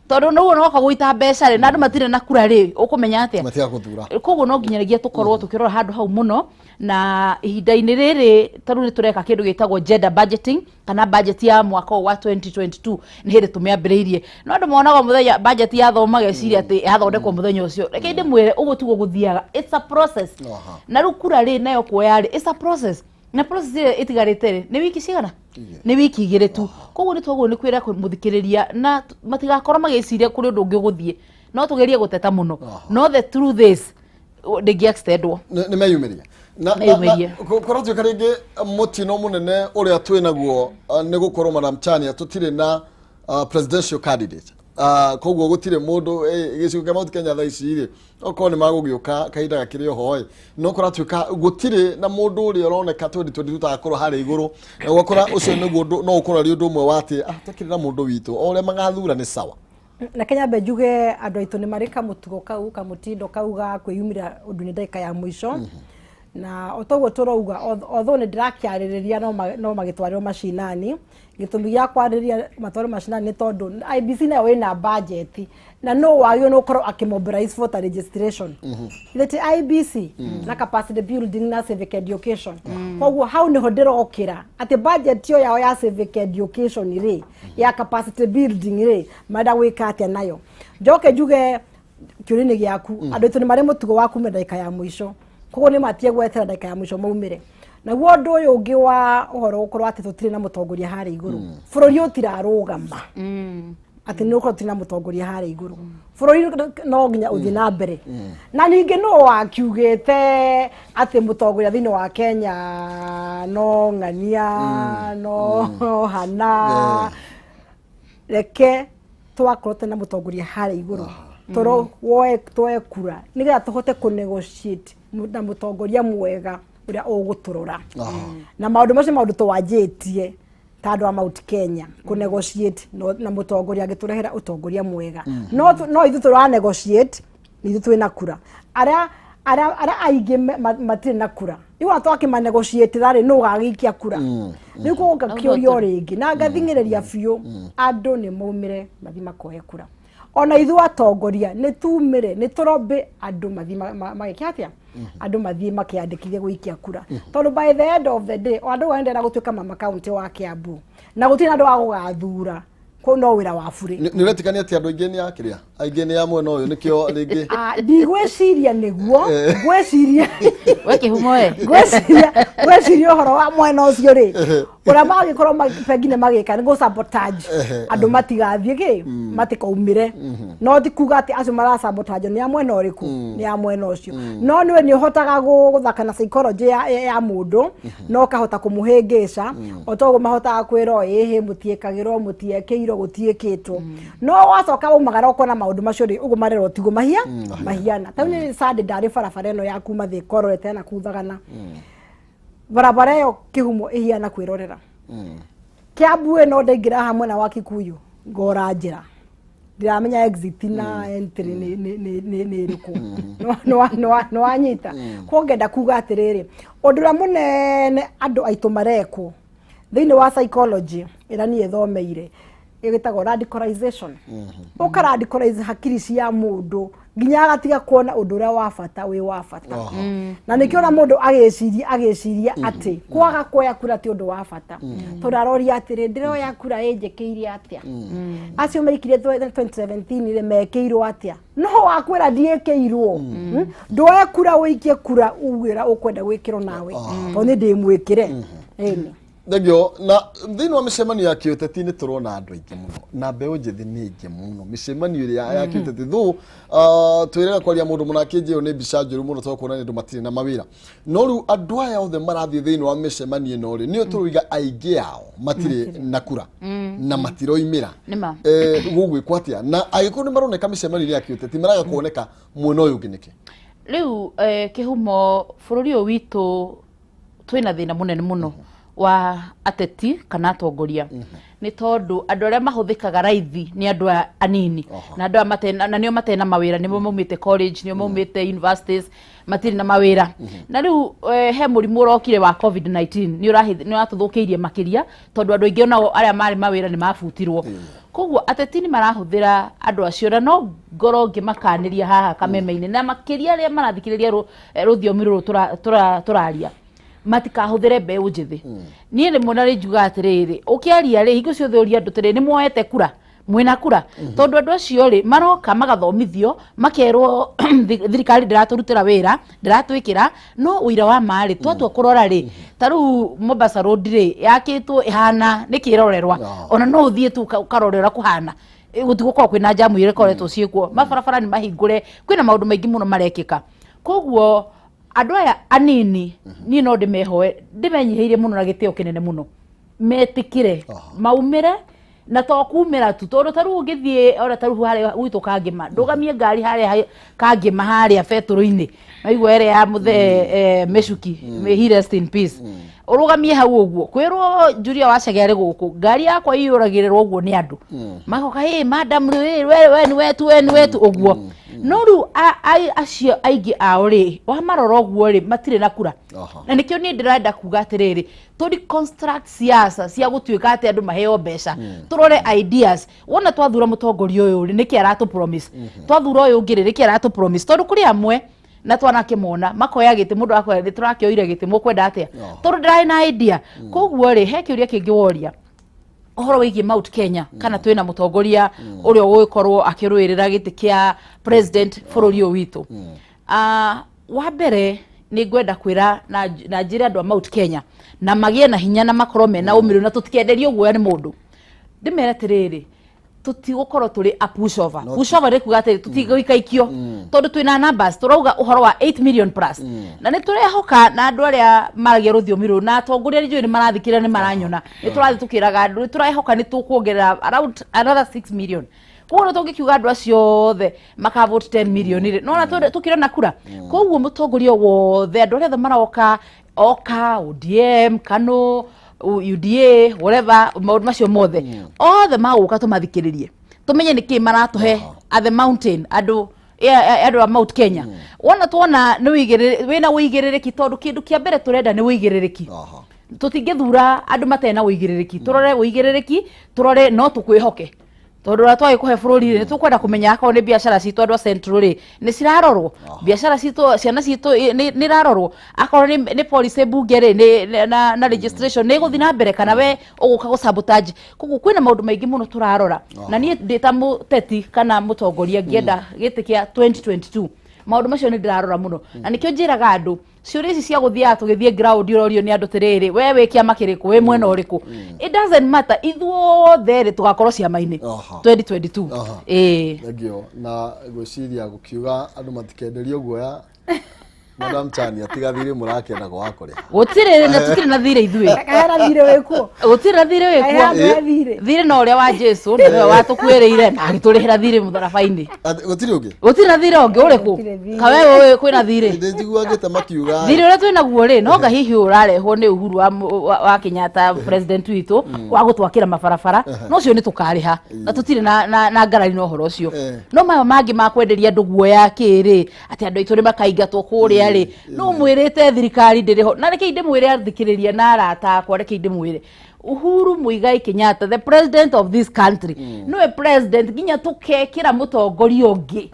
tondũ nĩguo noka gũita mbeca rĩ, na andũ matirĩ na kura rĩ, ũkũmenya atĩa? Matiga gũthura. Koguo no nginyanagia tũkorwo tũkĩrora handũ hau mũno. Na ihinda-inĩ rĩrĩ ta rĩu nĩ tũreka kĩndũ gĩtagwo gender budgeting, kana budget ya mwaka ũyũ wa 2022 nĩ hĩndĩ tũmĩambĩrĩirie, no andũ monaga mũthenya budget yathoma mageciria atĩ yathondekwo mũthenya ũcio. Reke ndĩmwĩre, ũguo tiguo gũthiaga, it's a process. Na rĩu kura rĩ, nayo kuoya rĩ, it's a process, na process ĩrĩa ĩtigarĩte rĩ, nĩ wiki cigana? Nĩ wiki 2 tu. Koguo nĩ twagwo nĩ kwĩra mũthikĩrĩria na matigakorwo magĩciria kũrĩ ũndũ ũngĩ ũgũthiĩ, no tũgerie gũteta mũno, no the truth is ndĩngĩ extendwo. Nĩ meyumĩria Meyumĩrie. Kũratuĩka rĩngĩ mũtino mũnene ũrĩa twĩ naguo nĩ gũkorwo, Madam Chania, tũtirĩ na presidential candidate. Koguo gũtirĩ mũndũ gĩcigo kĩa Mount Kenya thaa ici rĩ, okorwo nĩ magũgĩũka kahinda gakĩrĩ oho ĩ, no kũratuĩka gũtirĩ na mũndũ ũrĩa ũroneka 2022 tagakorwo harĩa igũrũ, na ũgakora ũcio nĩguo ũndũ no ũkorwo arĩ ũndũ ũmwe wa atĩ tũkĩrĩ na mũndũ witũ, o ũrĩa magathura nĩ sawa. Na Kenya mbe njuge andũ aitũ nĩ marĩ kamũtugo kau, kamũtindo kau ga kwĩyumĩra ũndũ-inĩ ndagĩka ya mũico. Na o toguo tũrauga, although nĩ ndĩrakĩarĩrĩria no magĩtwarĩrwo macinani. Gĩtũmi gĩa kwarĩrĩria matwarwo macinani nĩ tondũ IEBC nayo ĩna budget, na no wagĩrĩirwo nĩ gũkorwo akĩmobilize voter registration githĩ ti IEBC na capacity building na civic education? Koguo hau nĩho ndĩrokĩra atĩ budget ĩyo yao ya civic education rĩ, ya capacity building rĩ, marenda gwĩka atĩa nayo? Njoke njuge kĩũria-inĩ gĩaku, andũ aitũ nĩ marĩ mũtugo wa kumĩra ndagĩka ya mũico, koguo nĩ matige gwetera ndagĩka ya mũico maumĩre. Naguo ũndũ ũyũ ũngĩ wa ũhoro gũkorwo atĩ tũtirĩ na mũtongoria harĩa igũrũ, bũrũri ũtirarũgama atĩ nĩ ũkorwo tũtirĩ na mũtongoria harĩa igũrũ. Bũrũri no nginya ũthiĩ na mbere. Na ningĩ nũ wakiugĩte atĩ mũtongoria thĩinĩ wa Kenya no ng'ania no hana? Reke twakorwo tena mũtongoria harĩa igũrũ, toro woe twoe kura nĩgetha tũhote kũ negotiate na mũtongoria mwega ũrĩa ũgũtũrora na maũndũ macio, maũndũ twanjĩtie ta andũ a Mount Kenya kũ negotiate na mũtongoria angĩtũrehera ũtongoria mwega. No ithuĩ tũra negotiate nĩ ithuĩ twĩna kura, arĩa aingĩ matirĩ na kura. Rĩu ona twakĩma negotiate rĩ, nũ ũgagĩikia kura? Rĩu koguo ngakĩũria o rĩngĩ na ngathing'ĩrĩria biũ, andũ nĩ maumĩre mathiĩ makoe kura. Ona ithuĩ atongoria nĩ tumĩre, nĩ tũrobĩ andũ mathiĩ magĩke atĩa, andũ mathiĩ makĩandĩkithie gũikia kura, tondũ by the end of the day o andũ ndĩrenda gũtuĩka mama kaunti wa Kiambu na gũtirĩ na andũ a gũgathura, kũu no wĩra wa burĩ. Nĩ ũretikania atĩ andũ aingĩ nĩ a kĩrĩa, aingĩ nĩ a mwena ũyũ, nĩkĩo rĩngĩ? Ah, ndigwĩciria nĩguo ngwĩciria. We kĩhumo we. Ngwĩciria ũhoro wa mwena ũcio rĩ, ũrĩa magĩkorwo pengine magĩka nĩ gũ sabotage andũ matigathiĩ kĩ matikaumĩre. No ti kuga atĩ acio mara sabotage nĩ a mwena ũrĩkũ, nĩ a mwena ũcio, no nĩwe nĩ ũhotaga gũthaka na psychology ya mũndũ no ũkahota kũmũhĩngĩca o toguo mahotaga kwĩrwo ĩhĩ mũtiĩkagĩrwo, mũtiekĩirwo, gũtiĩkĩtwo. No wacoka waumagara ũkona maũndũ macio rĩ, ũguo marerwo tiguo mahia mahiana. Ta rĩu nĩ Sunday ndarĩ barabara ĩno ya kuma Thika ũrorete na kuthagana, barabara ĩyo kĩhumo ĩhiana kwĩrorera. Kiambu ĩno ndaingĩra haha mwena wa Kikuyu ngora njĩra, ndiramenya exit na entry nĩ ĩrĩkũ. Nĩ wanyita? Koguo ngenda kuga atĩrĩrĩ, ũndũ ũrĩa mũnene andũ aitũ marekwo thĩinĩ wa psychology ĩrĩa niĩ thomeire ĩgĩtagwo radicalization, ũka radicalize hakiri cia mũndũ nginya agatiga kuona ũndũ ũrĩa wa bata wĩ wa bata. Na nĩkĩo ona mũndũ agĩciria atĩ kwaga kuoya kura ti ũndũ wa bata, tondũ aroria atĩrĩ, ndĩroya kura ĩnjĩkĩire atĩa? Acio maikire 2017 rĩ, mekĩirwo atĩa? No wakwĩra ndiĩkĩirwo. Ndwoe kura ũikie kura uge ũrĩa ũkwenda gwĩkĩrwo nawe, tondũ nĩ ndĩmwĩkĩre ĩni. Thengio. Na thĩinĩ wa mĩcemanio ya kĩũteti nĩ tũrona andũ aingĩ mũno na mbeũ njĩthĩ nĩ aingĩ mũno mĩcemanio ĩrĩa ya kĩũteti thũ twĩrega kwaria mũndũ mũna akĩnjĩrwo nĩ mbica njũru mũno, tondũ kuonania andũ matirĩ na mawĩra. No rĩu andũ aya othe marathiĩ thĩinĩ wa mĩcemanio ĩno rĩ, nĩo tũroiga aingĩ ao matirĩ na kura na matiroimĩra. Nĩma. Gũgwĩkwo atĩa na angĩkorwo nĩ maroneka mĩcemanio ya kĩũteti maraga kuoneka mwena ũyũ ũngĩ nĩkĩ? Rĩu kĩhumo, bũrũri ũyũ witũ twĩna thĩna mũnene mũno wa ateti kana atongoria, nĩ tondũ andũ arĩa mahũthĩkaga raithi nĩ andũ aya anini na andũ aya na nĩo matena mawĩra, nĩmo maumĩte college, nĩo maumĩte universities, matirĩ na mawĩra. Na rĩu he mũrimũ ũrokire wa COVID-19, nĩ ũratũthũkĩirie makĩria, tondũ andũ aingĩ onao arĩa marĩ mawĩra nĩ mabutirwo. Koguo ateti nĩ marahũthĩra andũ acio, na no ngorwo ngĩmakanĩria haha kameme-inĩ na makĩria arĩa marathikĩrĩria rũthiomi rũrũ tũraria, matikahũthĩre mbeũ njĩthĩ. Niĩ rĩmwe na rĩ njugaga atĩrĩrĩ, ũkĩaria rĩ, hingo ciothe ũria andũ atĩrĩrĩ, nĩ muoete kura, mwĩna kura? Tondũ andũ acio rĩ, maroka magathomithio, makerwo thirikari ndĩratũrutĩra wĩra, ndĩratwĩkĩra. No ũira wa ma rĩ, twatua kũrora rĩ, ta rĩu Mombasa Road rĩ, yakĩtwo ĩhana nĩ kĩrorerwa. Ona no ũthiĩ tu ũkarore ũrĩa kũhana. Gũtigũkorwo kwĩna jamu iria ikoretwo ciĩkuo, mabarabara nĩ mahingũre, kwĩna maũndũ maingĩ mũno marekĩka. Koguo andũ aya anini niĩ no ndĩmehoe, ndĩmenyihĩirie mũno na gĩtĩo kĩnene mũno, metĩkĩre maumĩre, na to kumĩra tu, tondũ ta rĩu ũngĩthiĩ ona ta rĩu harĩa gwitũ Kangĩma, ndũgamie ngari harĩa Kangĩma harĩa betũrũ-inĩ, naigua ĩrĩa ya mũthee mĩcuki, may he rest in peace. Ũrũgamie hau ũguo kwĩrwo Julia Wacege arĩ gũkũ, ngari yakwa iyũragĩrĩrwo ũguo nĩ andũ magoka, "Ĩ madam, rĩ we nĩ wetu, we nĩ wetu," ũguo. No rĩu acio aingĩ ao rĩ, wamarora ũguo rĩ, matirĩ na kura. Na nĩkĩo niĩ ndĩrenda kuga atĩrĩrĩ, tũ deconstruct siasa cia gũtuĩka atĩ andũ maheo mbeca, tũrore ideas. Wona twathura mũtongoria ũyũ rĩ, nĩkĩ aratũ promise? Twathura ũyũ ũngĩ rĩ, nĩkĩ aratũ promise? Tondũ kũrĩ amwe na twanakĩmona makoya gĩtĩ, mũndũ akoya, "Nĩ tũrakĩoire gĩtĩ, mũkwenda atĩa?" Tondũ ndĩrarĩ na idea. Koguo rĩ, he kĩũria kĩngĩ woria ũhoro wĩgiĩ Mount Kenya, kana twĩna mũtongoria ũrĩa ũgũgĩkorwo akĩrũĩrĩra gĩtĩ kĩa president bũrũri ũyũ witũ. Wa mbere nĩ ngwenda kwĩra na njĩre andũ a Mount Kenya na magĩe na hinya na makorwo mena ũmĩrĩru na tũtikenderio guoya nĩ mũndũ. Ndĩmere atĩrĩrĩ, tũtigũkorwo tũrĩ a pushover. Pushover nĩ kuga atĩrĩ, tũtigũikaikio tondũ twĩna numbers, tũrauga ũhoro wa 8 million plus, na nĩ tũrehoka na andũ arĩa maragia rũthiomi rũrũ na atongoria nĩ njũĩ nĩ marathikĩrĩria, nĩ maranyona, nĩ tũrathiĩ tũkĩraga andũ, nĩ tũrehoka nĩ tũkuongerera around another 6 million. Koguo nĩ tũngĩkiuga andũ acio othe makavote 10 million rĩ, nona tũkĩrona kura. Koguo mũtongoria wothe, andũ arĩa othe maroka oka, ODM, KANU, UDA, whatever, maũndũ macio mothe, othe magũka tũmathikĩrĩrie, tũmenye nĩkĩ maratũhe at the mountain, andũ andũ a Mount Kenya. Wona tuona nĩ wĩna ũigĩrĩrĩki, tondũ kĩndũ kĩa mbere tũrenda nĩ ũigĩrĩrĩki. Tũtingĩthura andũ matarĩ na ũigĩrĩrĩki. Tũrore ũigĩrĩrĩki, tũrore no tũkwĩhoke, tondũ ũrĩa twagĩkũhe bũrũri rĩ, nĩ tũkwenda kũmenya akorwo nĩ biacara citũ, andũ a Central rĩ, nĩ cirarorwo, biacara citũ, ciana citũ nĩ irarorwo, akorwo nĩ policy bunge rĩ, na registration nĩ ĩgũthiĩ na mbere, kana we ũgũka gũ sabotage. Koguo kwĩna maũndũ maingĩ mũno tũrarora, na niĩ ndĩ ta mũteti kana mũtongoria ngĩenda gĩtĩ kĩa 2022, maũndũ macio nĩ ndĩrarora mũno. Na nĩkĩo njĩraga andũ ciũria ici cia gũthiaga tũgĩthiĩ ground, ũrorio nĩ andũ tĩrĩrĩ, "We wĩ kĩama kĩrĩkũ? Wĩ mwena ũrĩkũ?" It doesn't matter, ithuothe rĩ, tũgakorwo ciama-inĩ 2022. Ĩĩ. Thengiũ. Na ngwĩciria gũkiuga andũ matikenderio guoya, Madam Chania, tiga thirĩ mũrakĩenda kwaga kũrĩha. Gũtirĩ na, tũtirĩ na thirĩ ithuĩ. Kahera thirĩ wĩkuo. Gũtirĩ na thirĩ wĩkuo. Kahera thirĩ. Thirĩ no ũrĩa wa Jesu, na nĩwe watũkuĩrĩire na agĩtũrĩhĩra thirĩ mũtharaba-inĩ. Atĩ gũtirĩ ũngĩ? Gũtirĩ na thirĩ ũngĩ ũrĩkũ? Gũtirĩ thirĩ. Kawe ũĩ kwĩna thirĩ? Ndĩ njiguagĩte makiuga. Thirĩ ũrĩa twĩ naguo rĩ, no nga hihi ũrarehwo nĩ Uhuru wa Kenyatta, president witũ, wa gũtwakĩra mabarabara, no ũcio nĩ tũkarĩha na tũtirĩ na ngarari na ũhoro ũcio. No maya mangĩ ma kwenderia andũ guoya kĩrĩ atĩ andũ aitũ nĩ makaingatwo kũrĩa rĩ, no mwĩrĩte thirikari ndĩrĩ ho. Na rekei ndĩmwĩre, athikĩrĩria na arata akwa, rekei ndĩmwĩre, Uhuru Muigai Kenyatta, the president of this country, nĩwe president nginya tũkekĩra mũtongoria ũngĩ.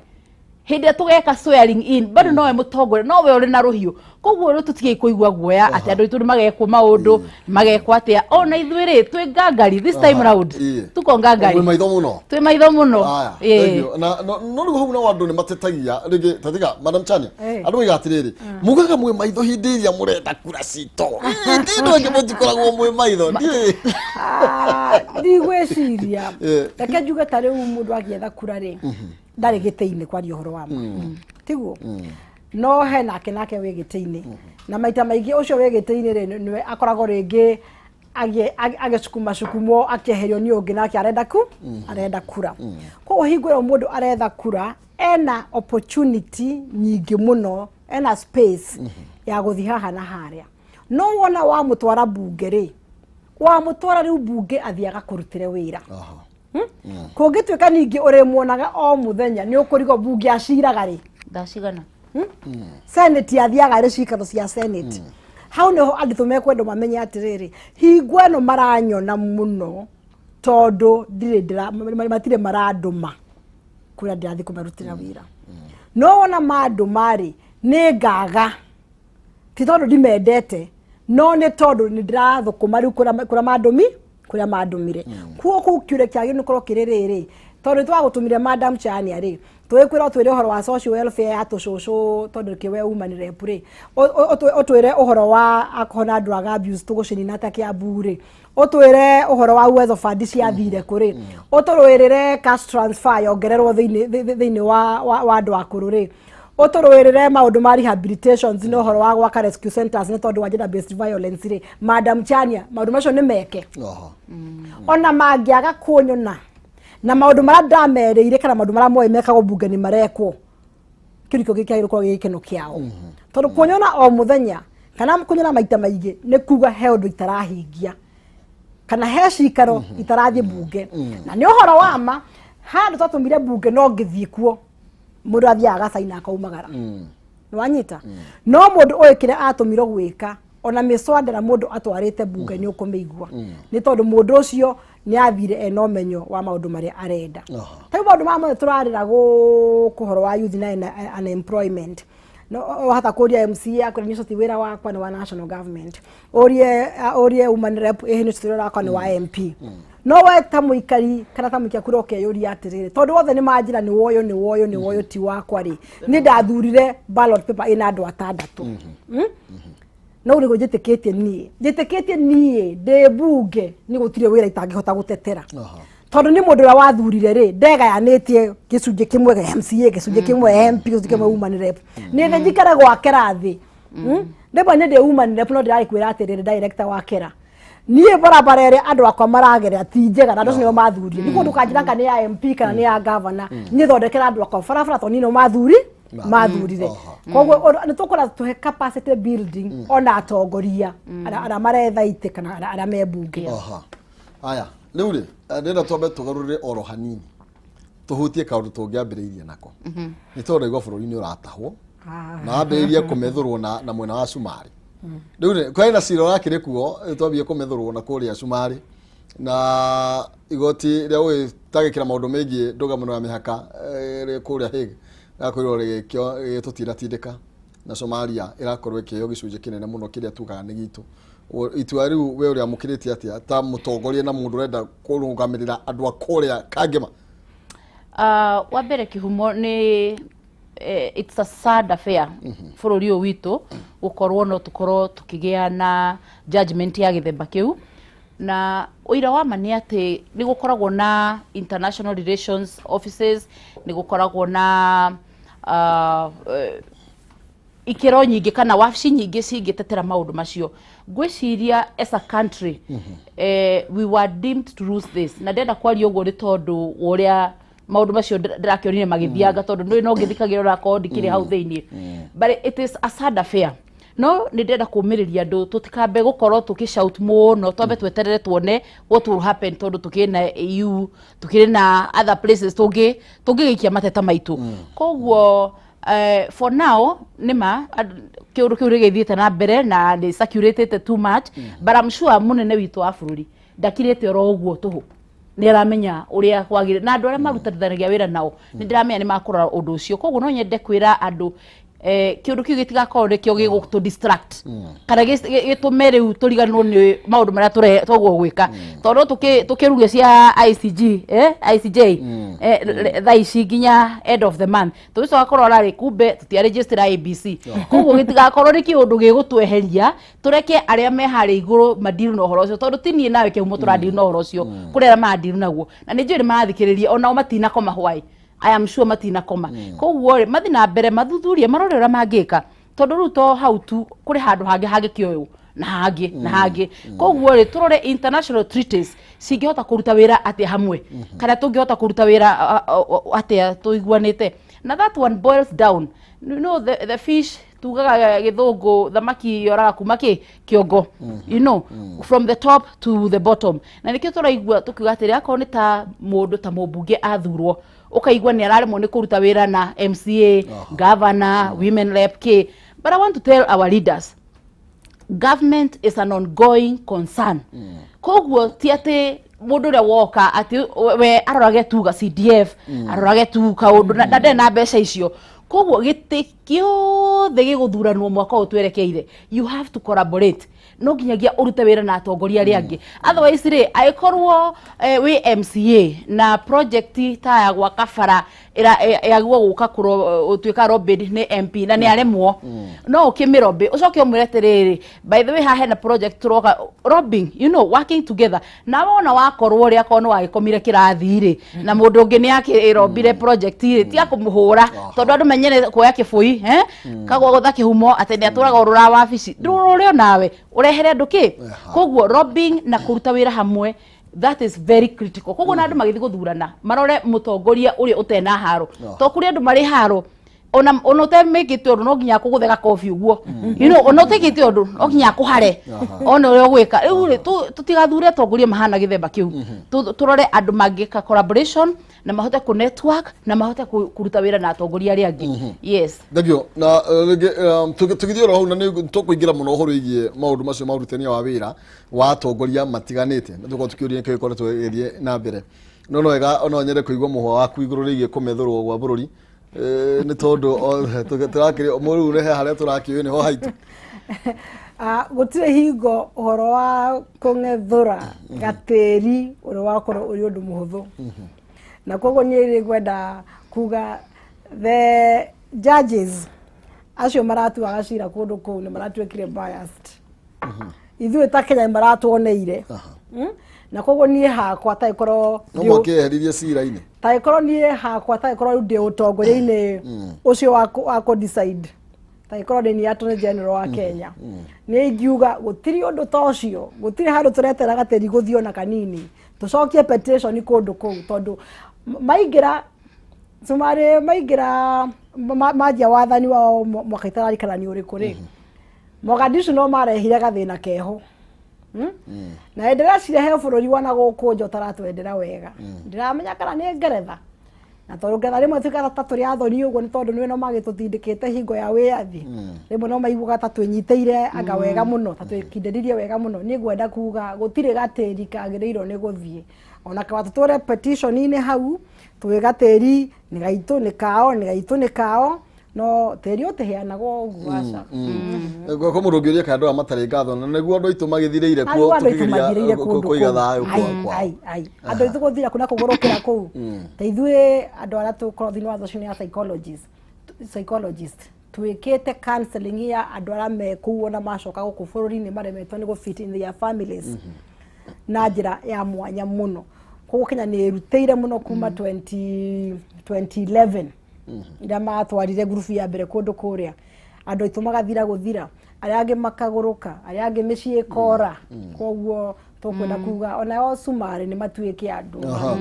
Hĩndĩ ĩrĩa tũgeka swearing in, bado nowe mũtongoria, nowe ũrĩ na rũhiũ. Koguo rĩu tũtige kũigua guoya atĩ andũ aitũ nĩ magekwo maũndũ, magekwo atĩa. Ona ithuĩ rĩ, twĩ ngangari this time round. Tuko ngangari. Mwĩ maitho mũno. Twĩ maitho mũno. Aya, Ĩĩ. thank you. Na no rĩu hau nao andũ nĩ matetagia rĩngĩ, tatiga Madam Chania, andũ moigaga atĩrĩrĩ, mugaga mwĩ maitho hĩndĩ ĩrĩa mũrenda kura citũ, ti andũ angĩ mũtikoragwo mwĩ maitho. Ndiũĩ. Ah, ndigwĩciria. Reke njuge, ta rĩu mũndũ agĩetha kura rĩ, ndarĩ gĩtĩ-inĩ kwaria ũhoro wa ma, tiguo? No he nake wĩ gĩtĩ-inĩ, na maita maingĩ ũcio wĩ gĩtĩ-inĩ rĩ, nĩwe akoragwo rĩngĩ agĩcukuma cukumwo, akĩeherio nĩ ũngĩ, nake arenda kura. Koguo hingo ĩyo mũndũ aretha kura, ena opportunity nyingĩ mũno, ena space ya gũthiĩ haha na harĩa. No wona wamũtwara bunge rĩ, wamũtwara rĩu bunge athiaga kũrutĩre wĩra. Kũngĩtuĩka ningĩ ũrĩmuonaga o mũthenya, nĩ ũkũrigwo bunge aciraga rĩ. Thaa cigana? Senate athiaga rĩ, cikaro cia Senate. Hau nĩho andũ mekwenda mamenye atĩrĩrĩ, hingo ĩno maranyona mũno tondũ ndirĩ matirĩ marandũma kũrĩa ndĩrathiĩ kũmarutĩra wĩra. No wona mandũma rĩ, nĩ ngaga, ti tondũ ndimendete, no nĩ tondũ nĩ ndĩrathũkũma rĩu kũrĩa mandũmire. Kuo kũu kĩũria kĩagĩrĩirwo nĩ gũkorwo kĩrĩ rĩrĩ, tondũ nĩ twagũtũmire Madam Chania rĩ, tũgĩkwĩra ũtwĩre ũhoro wa social welfare ya tũcũcũ, tondũ kĩwe uma nĩ rep rĩ, ũtwĩre ũhoro wa alcohol na drug abuse tũgũcinina ta Kiambu rĩ, ũtwĩre ũhoro wa Uwezo Fund ciathire kũ rĩ, ũtũrũĩrĩre cash transfer yongererwo thĩinĩ wa andũ akũrũ rĩ, ũtũrũĩrĩre maũndũ ma rehabilitations na ũhoro wa gwaka rescue centers nĩ tondũ wa gender based violence rĩ. Madam Chania, maũndũ macio nĩ meke? Ona mangĩaga kũnyona na maũndũ marĩa ndamerĩire kana maũndũ marĩa moĩ mekagwo bunge nĩ marekwo, kĩu nĩkĩo kĩagĩrĩirwo gũkorwo gĩ gĩkeno kĩao, tondũ kũnyona o mũthenya Kana kunyona maita maingĩ nĩ kuga he ũndũ itarahingia kana he cikaro itarathiĩ bunge. Na nĩ ũhoro wa ma handũ twatũmire bunge no ngĩthiĩ kuo mũndũ athiaga agacaina akaumagara. Nĩwanyita? No mũndũ ũyũ kĩrĩa atũmirwo gwĩka ona mĩswada na mũndũ atwarĩte bunge nĩ ũkũmĩigua. Nĩ tondũ mũndũ ũcio nĩ athire ena ũmenyo wa maũndũ marĩa arenda. Ta rĩu maũndũ maya mothe tũrarĩra gũkũ ũhoro wa youth na unemployment. No wahota kũria MCA akwĩra niĩ ũcio ti wĩra wakwa nĩ wa national government. Ũrie woman rep ĩhĩ nĩ ũcio ti wĩra wakwa nĩ wa MP. No we ta mũikari kana ta mũikia kura ũkeyũria atĩrĩrĩ tondũ othe nĩ manjĩra nĩ woyo nĩ woyo nĩ woyo ti wakwa rĩ niĩ ndathurire ballot paper ĩna andũ atandatũ. No nĩguo njĩtĩkĩtie niĩ njĩtĩkĩtie niĩ ndĩ bunge nĩ gũtirĩ wĩra itangĩhota gũtetera. Tondũ nĩ mũndũ ũrĩa wathurire rĩ ndegayanĩtie gĩcunjĩ kĩmwe gĩa MCA gĩcunjĩ kĩmwe MP gĩcunjĩ kĩmwe woman rep. Nĩ thĩ njikare gwakera thĩ. Rĩmwe nĩ ndĩ woman rep no ndĩragĩkwĩra atĩrĩrĩ director wa kera niĩ barabara ĩrĩa andũ akwa maragerera ti njega na andũ acio nĩo mathurire. Nĩ kũndũ kanjĩra kana nĩ ya MP kana nĩ ya governor niĩ thondekera andũ akwa barabara tondũ niĩ nĩo mathurire. Koguo nĩ tũkũra tũhe capacity building ona atongoria arĩa maretha itĩ kana arĩa me bunge. Aya rĩu rĩ ndĩrenda twambe tũgarũrĩre oro hanini tũhutie kaũndũ tũngĩambĩrĩirie nako. Nĩ tondũ ndaigua bũrũri nĩ ũratahwo na wambĩrĩirie kũmethũrwo na mwena wa Cumarĩ. Rĩu rĩ kwĩ na cira ũrakĩrĩ kuo twambie kũmethũrwo na kũrĩa Cumarĩ na igoti rĩa gũgĩtangĩkĩra maũndũ megiĩ ndũgamano ya mĩhaka kũrĩa Hague rĩrakorirwo rĩgĩtũtindatindĩka na Somalia ĩrakorwo ĩkĩheo gĩcunjĩ kĩnene mũno kĩrĩa tugaga nĩ gitũ. Itua rĩu we ũrĩamũkĩrĩte atĩa ta mũtongoria na mũndũ ũrenda kũrũgamĩrĩra andũ a kũrĩa Kangema? Wa mbere kĩhumo nĩ it's a sad affair bũrũri ũyũ witũ gũkorwo no tũkorwo tũkĩgĩa na judgment ya gĩthemba kĩu. Na ũira wa ma nĩ atĩ nĩ gũkoragwo na international relations offices, nĩ gũkoragwo na ikĩro nyingĩ kana wabici nyingĩ cingĩtetera maũndũ macio. Ngwĩciria as a country we were deemed to lose this. Na ndĩrenda kwaria ũguo nĩ tondũ wa ũrĩa maũndũ macio ndĩrakĩonire magĩthianga tondũ nĩ no ngĩthikagĩra onakorwo ndikĩrĩ hau thĩiniĩ. But it is a sad affair. No nĩ ndĩrenda kũmĩrĩria andũ tũtikambe gũkorwo tũkĩ-shout mũno, twambe tweterere tuone what will happen tondũ tũkĩrĩ na EU, tũkĩrĩ na other places tũngĩgĩikia mateta maitũ. Koguo for now nĩma kĩũndũ kĩu nĩgĩthiĩte na mbere na nĩ circulated too much, but I'm sure mũnene witũ wa bũrũri ndakirĩte oro ũguo tũhũ. Nĩ aramenya ũrĩa kwagĩrĩire na andũ arĩa marutithanagia wĩra nao nĩ ndĩramenya nĩ makũrora ũndũ ũcio. Koguo no nyende kwĩra andũ kĩũndũ kĩu gĩtigakorwo nĩkĩo gĩgũtũ distract kana gĩtũme rĩu tũriganĩrwo nĩ maũndũ marĩa twaguo gwĩka tondũ tũkĩruge cia ICG ICJ thaa ici nginya end of the month tũgĩcoka kũrora rĩ kumbe tũtiaregister IEBC. Koguo gĩtigakorwo nĩ kĩũndũ gĩgũtweheria tũreke arĩa me harĩa igũrũ mandiru na ũhoro ũcio tondũ ti niĩ nawe kĩhumo tũrandiru na ũhoro ũcio kũrĩ arĩa marandiru naguo na nĩ njũĩ nĩ marathikĩrĩria onao matinakoma hwaĩ. I am sure matinakoma. Koguo rĩ mathiĩ na mbere mathuthurie marore ũrĩa mangĩka tondũ rĩu to hau tu kũrĩ handũ hangĩ hangĩkĩoywo na hangĩ na hangĩ. Koguo rĩ tũrore international treaties cingĩhota kũruta wĩra atĩa hamwe kana tũngĩhota kũruta wĩra atĩa tũiguanĩte. Na that one boils down, you know, the fish tugaga gĩthũngũ thamaki yoraga kuma kĩ kĩongo, you know, from the top to the bottom. Na nĩkĩo tũraigua tũkiuga atĩrĩ akorwo nĩ ta mũndũ ta mũmbunge athurwo ũkaigua nĩ araremwo nĩ kũruta wĩra na MCA, governor, women rep K. But I want to tell our leaders, government is an ongoing concern. Koguo ti atĩ mũndũ ũrĩa woka atĩ we arorage tu ga CDF, arorage tu kaũndũ na ndarĩ na mbeca icio. Koguo gĩtĩ gĩothe gĩgũthuranwo mwaka ũyũ twerekeire, you have to collaborate. No nginyagia ũrute wĩra na atongoria arĩa angĩ. Otherwise rĩ, angĩkorwo wĩ MCA na project ta ya gwaka bara yagwo gũka gũtuĩka lobbied nĩ MP na nĩ aremwo, no ũkĩmĩrobĩ ũcoke ũmwĩre atĩrĩrĩ, by the way haha hena project tũroka lobbying, you know, working together. Na wona wakorwo ũrĩa akorwo nĩ wagĩkomire kĩrathi rĩ na mũndũ ũngĩ nĩ akĩrombire project rĩ, tiga kũmũhũra tondũ andũ menyere kuoya kĩbũi kagwa gũtha kĩhumo atĩ nĩ atũraga ũrũra wabici ndũrũre onawe ũrehere andũ kĩ. Koguo lobbying na kũruta wĩra hamwe, that is very critical. Koguo na andũ magĩthiĩ gũthurana marore mũtongoria ũrĩa ũtena haro, to kũrĩ andũ marĩ haro. Ona ũtemĩkĩte ũndũ no nginya akũgũthe gakobi ũguo, ona ũtekĩte ũndũ no nginya akũhare ona ũrĩa ũgwĩka. Rĩu rĩ, tũtigathure atongoria mahana gĩthemba kĩu. Tũrore andũ mangĩka collaboration na mahote kũ network na mahote kũruta wĩra na atongoria arĩa angĩ, yes. Thengio. Na rĩngĩ tũgĩthiĩ oro hau, na nĩ tũkũingĩra mũno ũhoro wĩgiĩ maũndũ macio ma ũrutania wa wĩra wa atongoria matiganĩte, na tũkorwo tũkĩũria nĩkĩo gĩkoretwo gĩgĩthiĩ na mbere. No wega no nyende kũigua mũhwa waku igũrũ rĩgiĩ kũmethũrwo gwa bũrũri, nĩ tondũ tũrakĩrĩ rĩu nĩ he harĩa tũrakĩũĩ nĩho haitũ. Gũtirĩ hingo ũhoro wa kũng'ethũra gatĩri ũrĩ wakorwo ũrĩ ũndũ mũhũthũ, na koguo niĩ nĩ ngwenda kuga the judges acio maratuaga cira kũndũ kũu nĩ maratuĩkire biased. Ithuĩ ta Kenya nĩ maratuoneire. Na koguo niĩ hakwa tagĩkorwo No mwakĩeheririe cira-inĩ. Tagĩkorwo niĩ hakwa, tagĩkorwo rĩu ndĩ ũtongoria-inĩ ũcio wa kũ decide, tagĩkorwo ndĩ ni Attorney General wa Kenya, nĩ ingiuga gũtirĩ ũndũ ta ũcio, gũtirĩ handũ tũretera gatĩri gũthiĩ ona kanini. Tũcokie petition kũndũ kũu, tondũ maingĩra Cumarĩ, maingĩra manjia wathani wao mwaka itararikana nĩ ũrĩkũ rĩ, Mogadishu no marehire gathĩna keho. Na ndĩreciria he bũrũri wana gũkũ nja ũtaratwendera wega, ndiramenya kana nĩ Ngeretha, na tondũ Ngeretha rĩmwe tuĩkaga ta tũrĩ athoni ũguo, nĩ tondũ nĩwe no magĩtũtindĩkĩte hingo ya wĩyathi, rĩmwe no maiguaga ta twĩnyitĩire anga wega mũno, ta twĩkindĩririe wega mũno. Niĩ ngwenda kuga gũtirĩ gatĩri kagĩrĩirwo nĩ gũthiĩ, ona kaba tũtware petition-inĩ hau twĩ gatĩri nĩ gaitũ nĩ kao, nĩ gaitũ nĩ kao, no tĩri ũtĩheanagwo ũguo, aca. Kwa mũndũ ũngĩũria kana andũ aya matarĩ ngatho na nĩguo andũ aitũ magĩthirĩire kuo. Andũ aitũ tũkĩgeria mathirĩire kũndũ kũiga kũu. thayũ Ai, kwao. ai, ai. Andũ aitũ gũthira kuna kũgũrũkĩra kũu, ta ithuĩ andũ arĩa tũkorwo thĩinĩ wa association ya psychologist twĩkĩte counseling ya andũ arĩa me kũu, ona macoka gũkũ bũrũri-inĩ maremetwo nĩ gũ fit in their families na njĩra ya mwanya mũno. Koguo Kenya nĩ ĩrutĩire mũno kuma 20 2011 ĩrĩa matwarire ngurubu ya mbere kũndũ kũrĩa, andũ aitũ magathira gũthira, arĩa angĩ makagũrũka, arĩa angĩ mĩciĩ ĩkora. Koguo tũkwenda kuga onao Cumarĩ nĩ matuĩke andũ. Aha.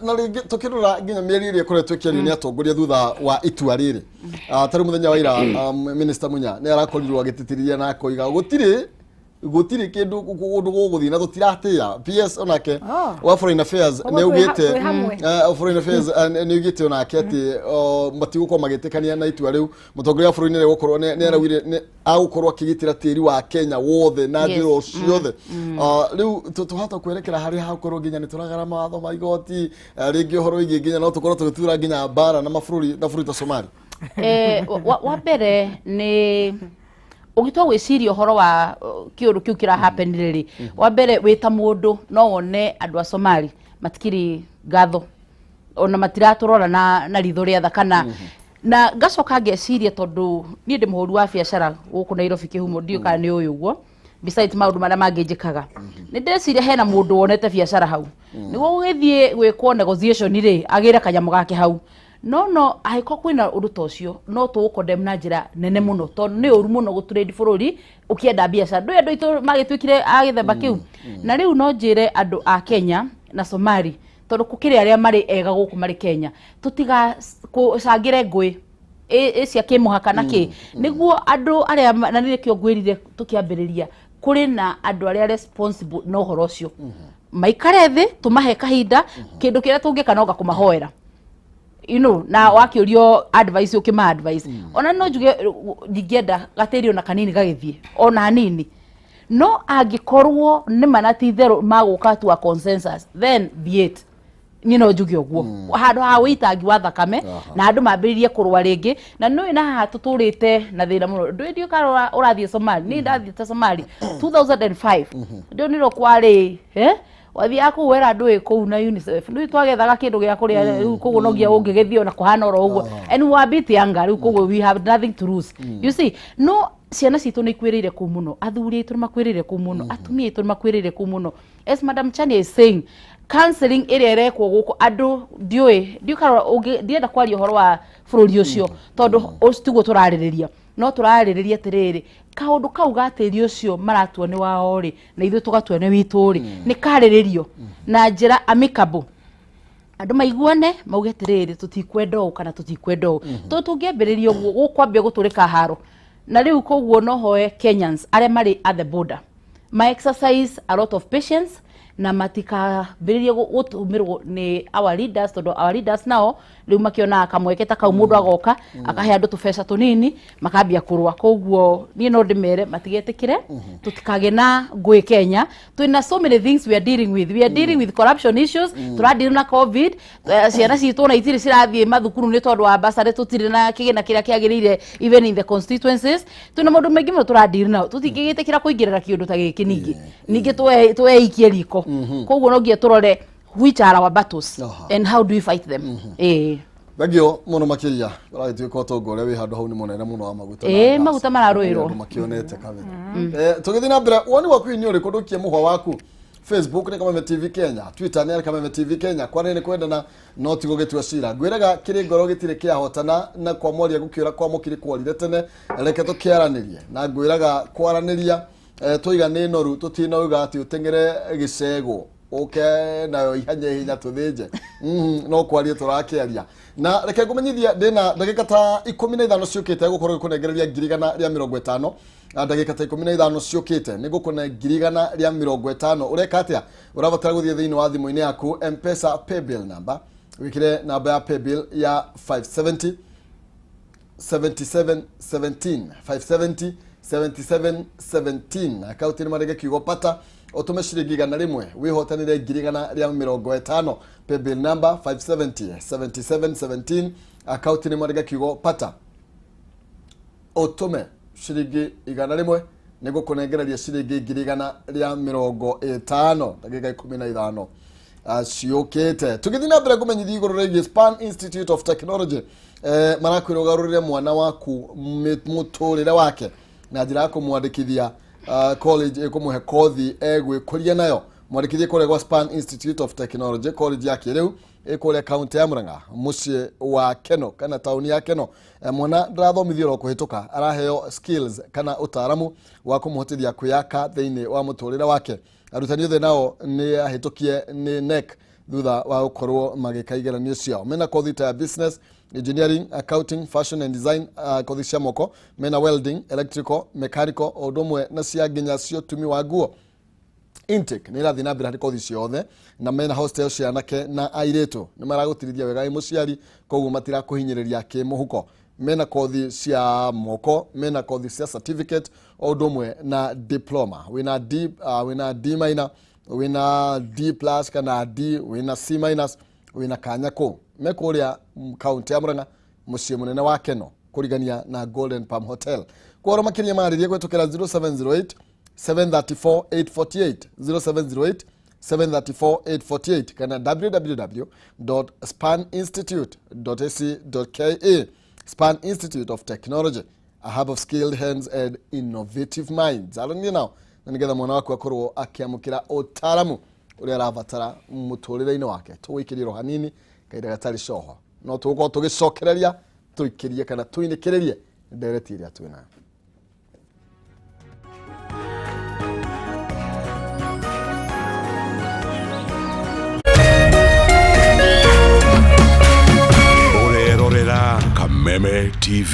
Na rĩngĩ tũkĩrora nginya mĩario ĩrĩa ĩkoretwo ĩkĩario nĩ atongoria thutha wa itua rĩrĩ, ta rĩu mũthenya wa ira, Minister Munya nĩ arakorirwo agĩtĩtĩrithia na akoiga gũtirĩ kĩndũ kũndũ gũgũthiĩ na tũtiratĩa PS onake wa foreign affairs. Koguo nĩ augĩte twĩ hamwe. Foreign affairs nĩ augĩte onake atĩ matigũkorwo magĩtĩkania na itua rĩu. Mũtongoria wa bũrũri nĩ gũkorwo nĩ araugire nĩ agũkorwo akĩgitĩra tĩri wa Kenya wothe na njĩra o ciothe. Rĩu tũhota kwerekera harĩa hakorwo nginya nĩ tũragara mawatho ma igoti, rĩngĩ ũhoro wĩgiĩ nginya no tũkorwo tũgĩtura nginya mbara na mabũrũri na bũrũri ta Somalia. Wa mbere nĩ ũgĩtua gwĩciria ũhoro wa kĩũndũ kĩu kĩra happen rĩrĩ, wa mbere wĩ ta mũndũ no wone andũ a Somali matikĩrĩ ngatho, ona matiratũrora na ritho rĩa tha kana. Na ngacoka ngeciria, tondũ niĩ ndĩ mũhũri wa biacara gũkũ Nairobi, kĩhumo ndiũĩ kana nĩ ũyũ ũguo, besides maũndũ marĩa mangĩ njĩkaga, nĩ ndĩreciria hena mũndũ wonete biacara hau nĩguo gũgĩthiĩ gwĩkwo negotiation rĩ, agĩre kanyamũ gake hau. No angĩkorwo kwĩna ũndũ ta ũcio, no tũũ na njĩra nene mũno, tondũ nĩ ũru mũno gũtrade bũrũri ũkĩenda biacara. Ndũĩ andũ aitũ magĩtuĩkire a gĩthemba kĩu. Na rĩu no njĩre andũ a Kenya na Somali, tondũ gũkĩrĩ arĩa marĩ ega gũkũ marĩ Kenya, tũtigacangĩre ngũĩ ĩ cia kĩmũhaka na kĩ nĩguo andũ arĩa na nĩkĩo ngwĩrire tũkĩambĩrĩria, kũrĩ na andũ arĩa responsible na ũhoro ũcio maikare thĩ, tũmahe kahinda. Kĩndũ kĩrĩa tũngĩka no kũmahoera, na wakĩũrio advice, ũkĩma advice. Ona no njuge ndingĩenda gatĩri ona kanini gagĩthiĩ ona hanini, no angĩkorwo nĩ mana ti itherũ magũka to a consensus, then be it. Niĩ no njuge ũguo handũ ha wĩitangi wa thakame na andũ mambĩrĩrie kũrũa rĩngĩ. Na nĩũĩ na haha tũtũrĩte na thĩna mũno. Ndũĩ ndiũĩ kana ũrathiĩ Somali. Niĩ ndathiĩte Somali 2005, ndionirwo kwarĩ wathiaga kũu wera andũ ĩ kũu na UNICEF, rĩu twagethaga kĩndũ gĩa kũrĩa. Rĩu koguo no nginya ũngĩgĩthiĩ ona kũhana oro ũguo, and we were a bit younger. Rĩu koguo we have nothing to lose, you see. No ciana citũ nĩ ikuĩrĩire kũu mũno, athuri aitũ nĩ makuĩrĩire kũu mũno, atumia aitũ nĩ makuĩrĩire kũu mũno. As Madam Chania is saying, counseling ĩrĩa ĩrekwo gũkũ andũ, ndiũĩ kana ndienda kwaria ũhoro wa bũrũri ũcio, tondũ ũcio tiguo tũrarĩrĩria. No tũrarĩrĩria atĩrĩrĩ, kaũndũ kau ga tĩri ũcio maratua nĩ wao rĩ, na ithuĩ tũgatua nĩ witũ rĩ, nĩ karĩrĩrio na njĩra amicable. Andũ maiguane mauge atĩrĩrĩ, tũtikwenda ũũ kana tũtikwenda ũũ, tondũ tũngĩambĩrĩria ũguo gũkwambia gũtũrĩka haro. Na rĩu koguo no hoe Kenyans arĩa marĩ at the border ma exercise a lot of patience na matikambĩrĩrie gũtũmĩrwo nĩ our leaders, tondũ our leaders nao rĩu makĩonaga kamweke ta kau, mũndũ agoka akahe andũ tũbeca tũnini makambia kũrũa. Koguo niĩ no ndĩmere matigetĩkĩre, tũtikagĩe na ngũĩ Kenya. Twĩna so many things we are dealing with. We are dealing with corruption issues, tũradeal na COVID, ciana citũ ona itirĩ cirathiĩ mathukuru nĩ tondũ wa bursary, tũtirĩ na kĩgĩna kĩrĩa kĩagĩrĩire even in the constituencies. Twĩna maũndũ maingĩ mũno tũradeal nao, tũtingĩgĩtĩkĩra kũingĩrĩra kĩũndũ ta gĩkĩ ningĩ tweikie riko. Koguo no nginya tũrore which are our battles and how do we fight them. Thengio mũno makĩria. Ũragĩtuĩka ũtonga ũrĩa wĩ handũ hau nĩ mũnene mũno wa maguta na Ĩĩ, gas. Maguta mararũĩrwo. Andũ makĩonete kabere. Tũgĩthiĩ na mbere, woni waku nĩ ũrĩkũ? Ndũkie mũhwa waku. Facebook nĩ Kameme TV Kenya, Twitter nĩ Kameme TV Kenya. Kwaria nĩ kwendana no ti gũgĩtua cira. Ngwĩraga kĩrĩ ngoro gĩtirĩ kĩahotana na kwa mwaria gũkĩũra kwa mũkiri kworire tene. Reke tũkĩaranĩrie na ngwĩraga kwaranĩria, twaiga nĩ noru, tũtinauga atĩ ũteng'ere gĩcegũ ũke nayo ihenya ihenya tũthĩnje. No kwaria tũrakĩaria. Na reke ngũmenyithie ndĩna ndagĩka ta 15 ciũkĩte gũkorwo gĩkũnengereria 150,000. Na ndagĩka ta 15 ciũkĩte nĩ ngũkũne 150,000. Ũreka atĩa? Ũrabatara gũthiĩ thĩinĩ wa thimũ-inĩ yaku M-Pesa paybill number, wĩkĩre namba ya paybill ya 570 77 17, 570 77 17. Akaunti nĩ marege kiugo pata, ũtũme ciringi 100 wĩhotanĩre 150,000. Paybill number 570 77 17, akaunti nĩ marege kiugo pata, ũtũme ciringi 100 nĩ gũkũnengereria ciringi 150,000 ndagĩka 15 ciũkĩte. Tũgĩthiĩ na mbere kũmenyithia igũrũ rĩgiĩ Span Institute of Technology, marakwĩra ũgarũrĩre mwana waku mũtũrĩre wake na njĩra ya kũmwandĩkithia college ĩkũmũhe kothi egwĩkũria nayo. Mwandĩkithie kũrĩa gwa Span Institute of Technology, college ya kĩrĩu ĩkũrĩa kaunti ya Murang'a, mũciĩ wa Keno kana taũni ya Keno. Mwana ndarathomithio oro kũhĩtũka, araheo skills kana ũtaaramu wa kũmũhotithia kwĩyaka thĩinĩ wa mũtũrĩre wake. Arutani othe nao nĩ ahĩtũkie nĩ KNEC thutha wa gũkorwo magĩka igeranio ciao. Mena kothi ta ya business, engineering, accounting, fashion and design, kothi cia moko, mena welding, electrical, mechanical, o ũndũ ũmwe na cia nginya cia ũtumi wa nguo. Intake nä ĩrathiĩ na mbere harĩ kothi ciothe na mena hostel cia anake na airĩtu. Nĩ maragũtirithia wega wĩ mũciari, koguo matirakũhinyĩrĩria kĩmũhuko. Mena kothi cia moko, mena kothi cia certificate o ũndũ ũmwe na diploma. Wĩna D, wĩna D minor, wĩna D plus kana D, wĩna C minus, wĩna kanya kũ me kũrĩa kaunti ya Murang'a, mũciĩ mũnene wa Keno, kũrigania na Golden Palm Hotel. Kworo makĩria marĩrie kũhetũkĩra 0708 734 848, 0708 734 848 kana www.spaninstitute.ac.ke. Span Institute of Technology, a hub of skilled hands and innovative minds. Arania nao na nĩgetha mwana waku akorwo akĩamũkĩra ũtaaramu ũrĩa arabatara mũtũrĩre-inĩ wake. Tũgũikĩrie hanini kahinda gatarĩ coho, no tũgũkorwo tũgĩcokereria tũikĩrie kana tũinĩkĩrĩrie ndereti ĩrĩa twĩnayo. Ũrerorera Kameme TV.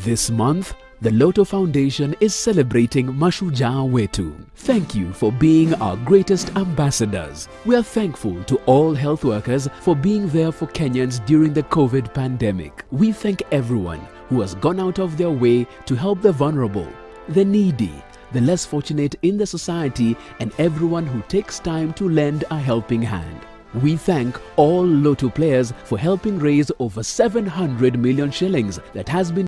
This month, the Lotto Foundation is celebrating Mashujaa Wetu. Thank you for being our greatest ambassadors. We are thankful to all health workers for being there for Kenyans during the COVID pandemic. We thank everyone who has gone out of their way to help the vulnerable, the needy, the less fortunate in the society, and everyone who takes time to lend a helping hand. We thank all Lotto players for helping raise over 700 million shillings that has been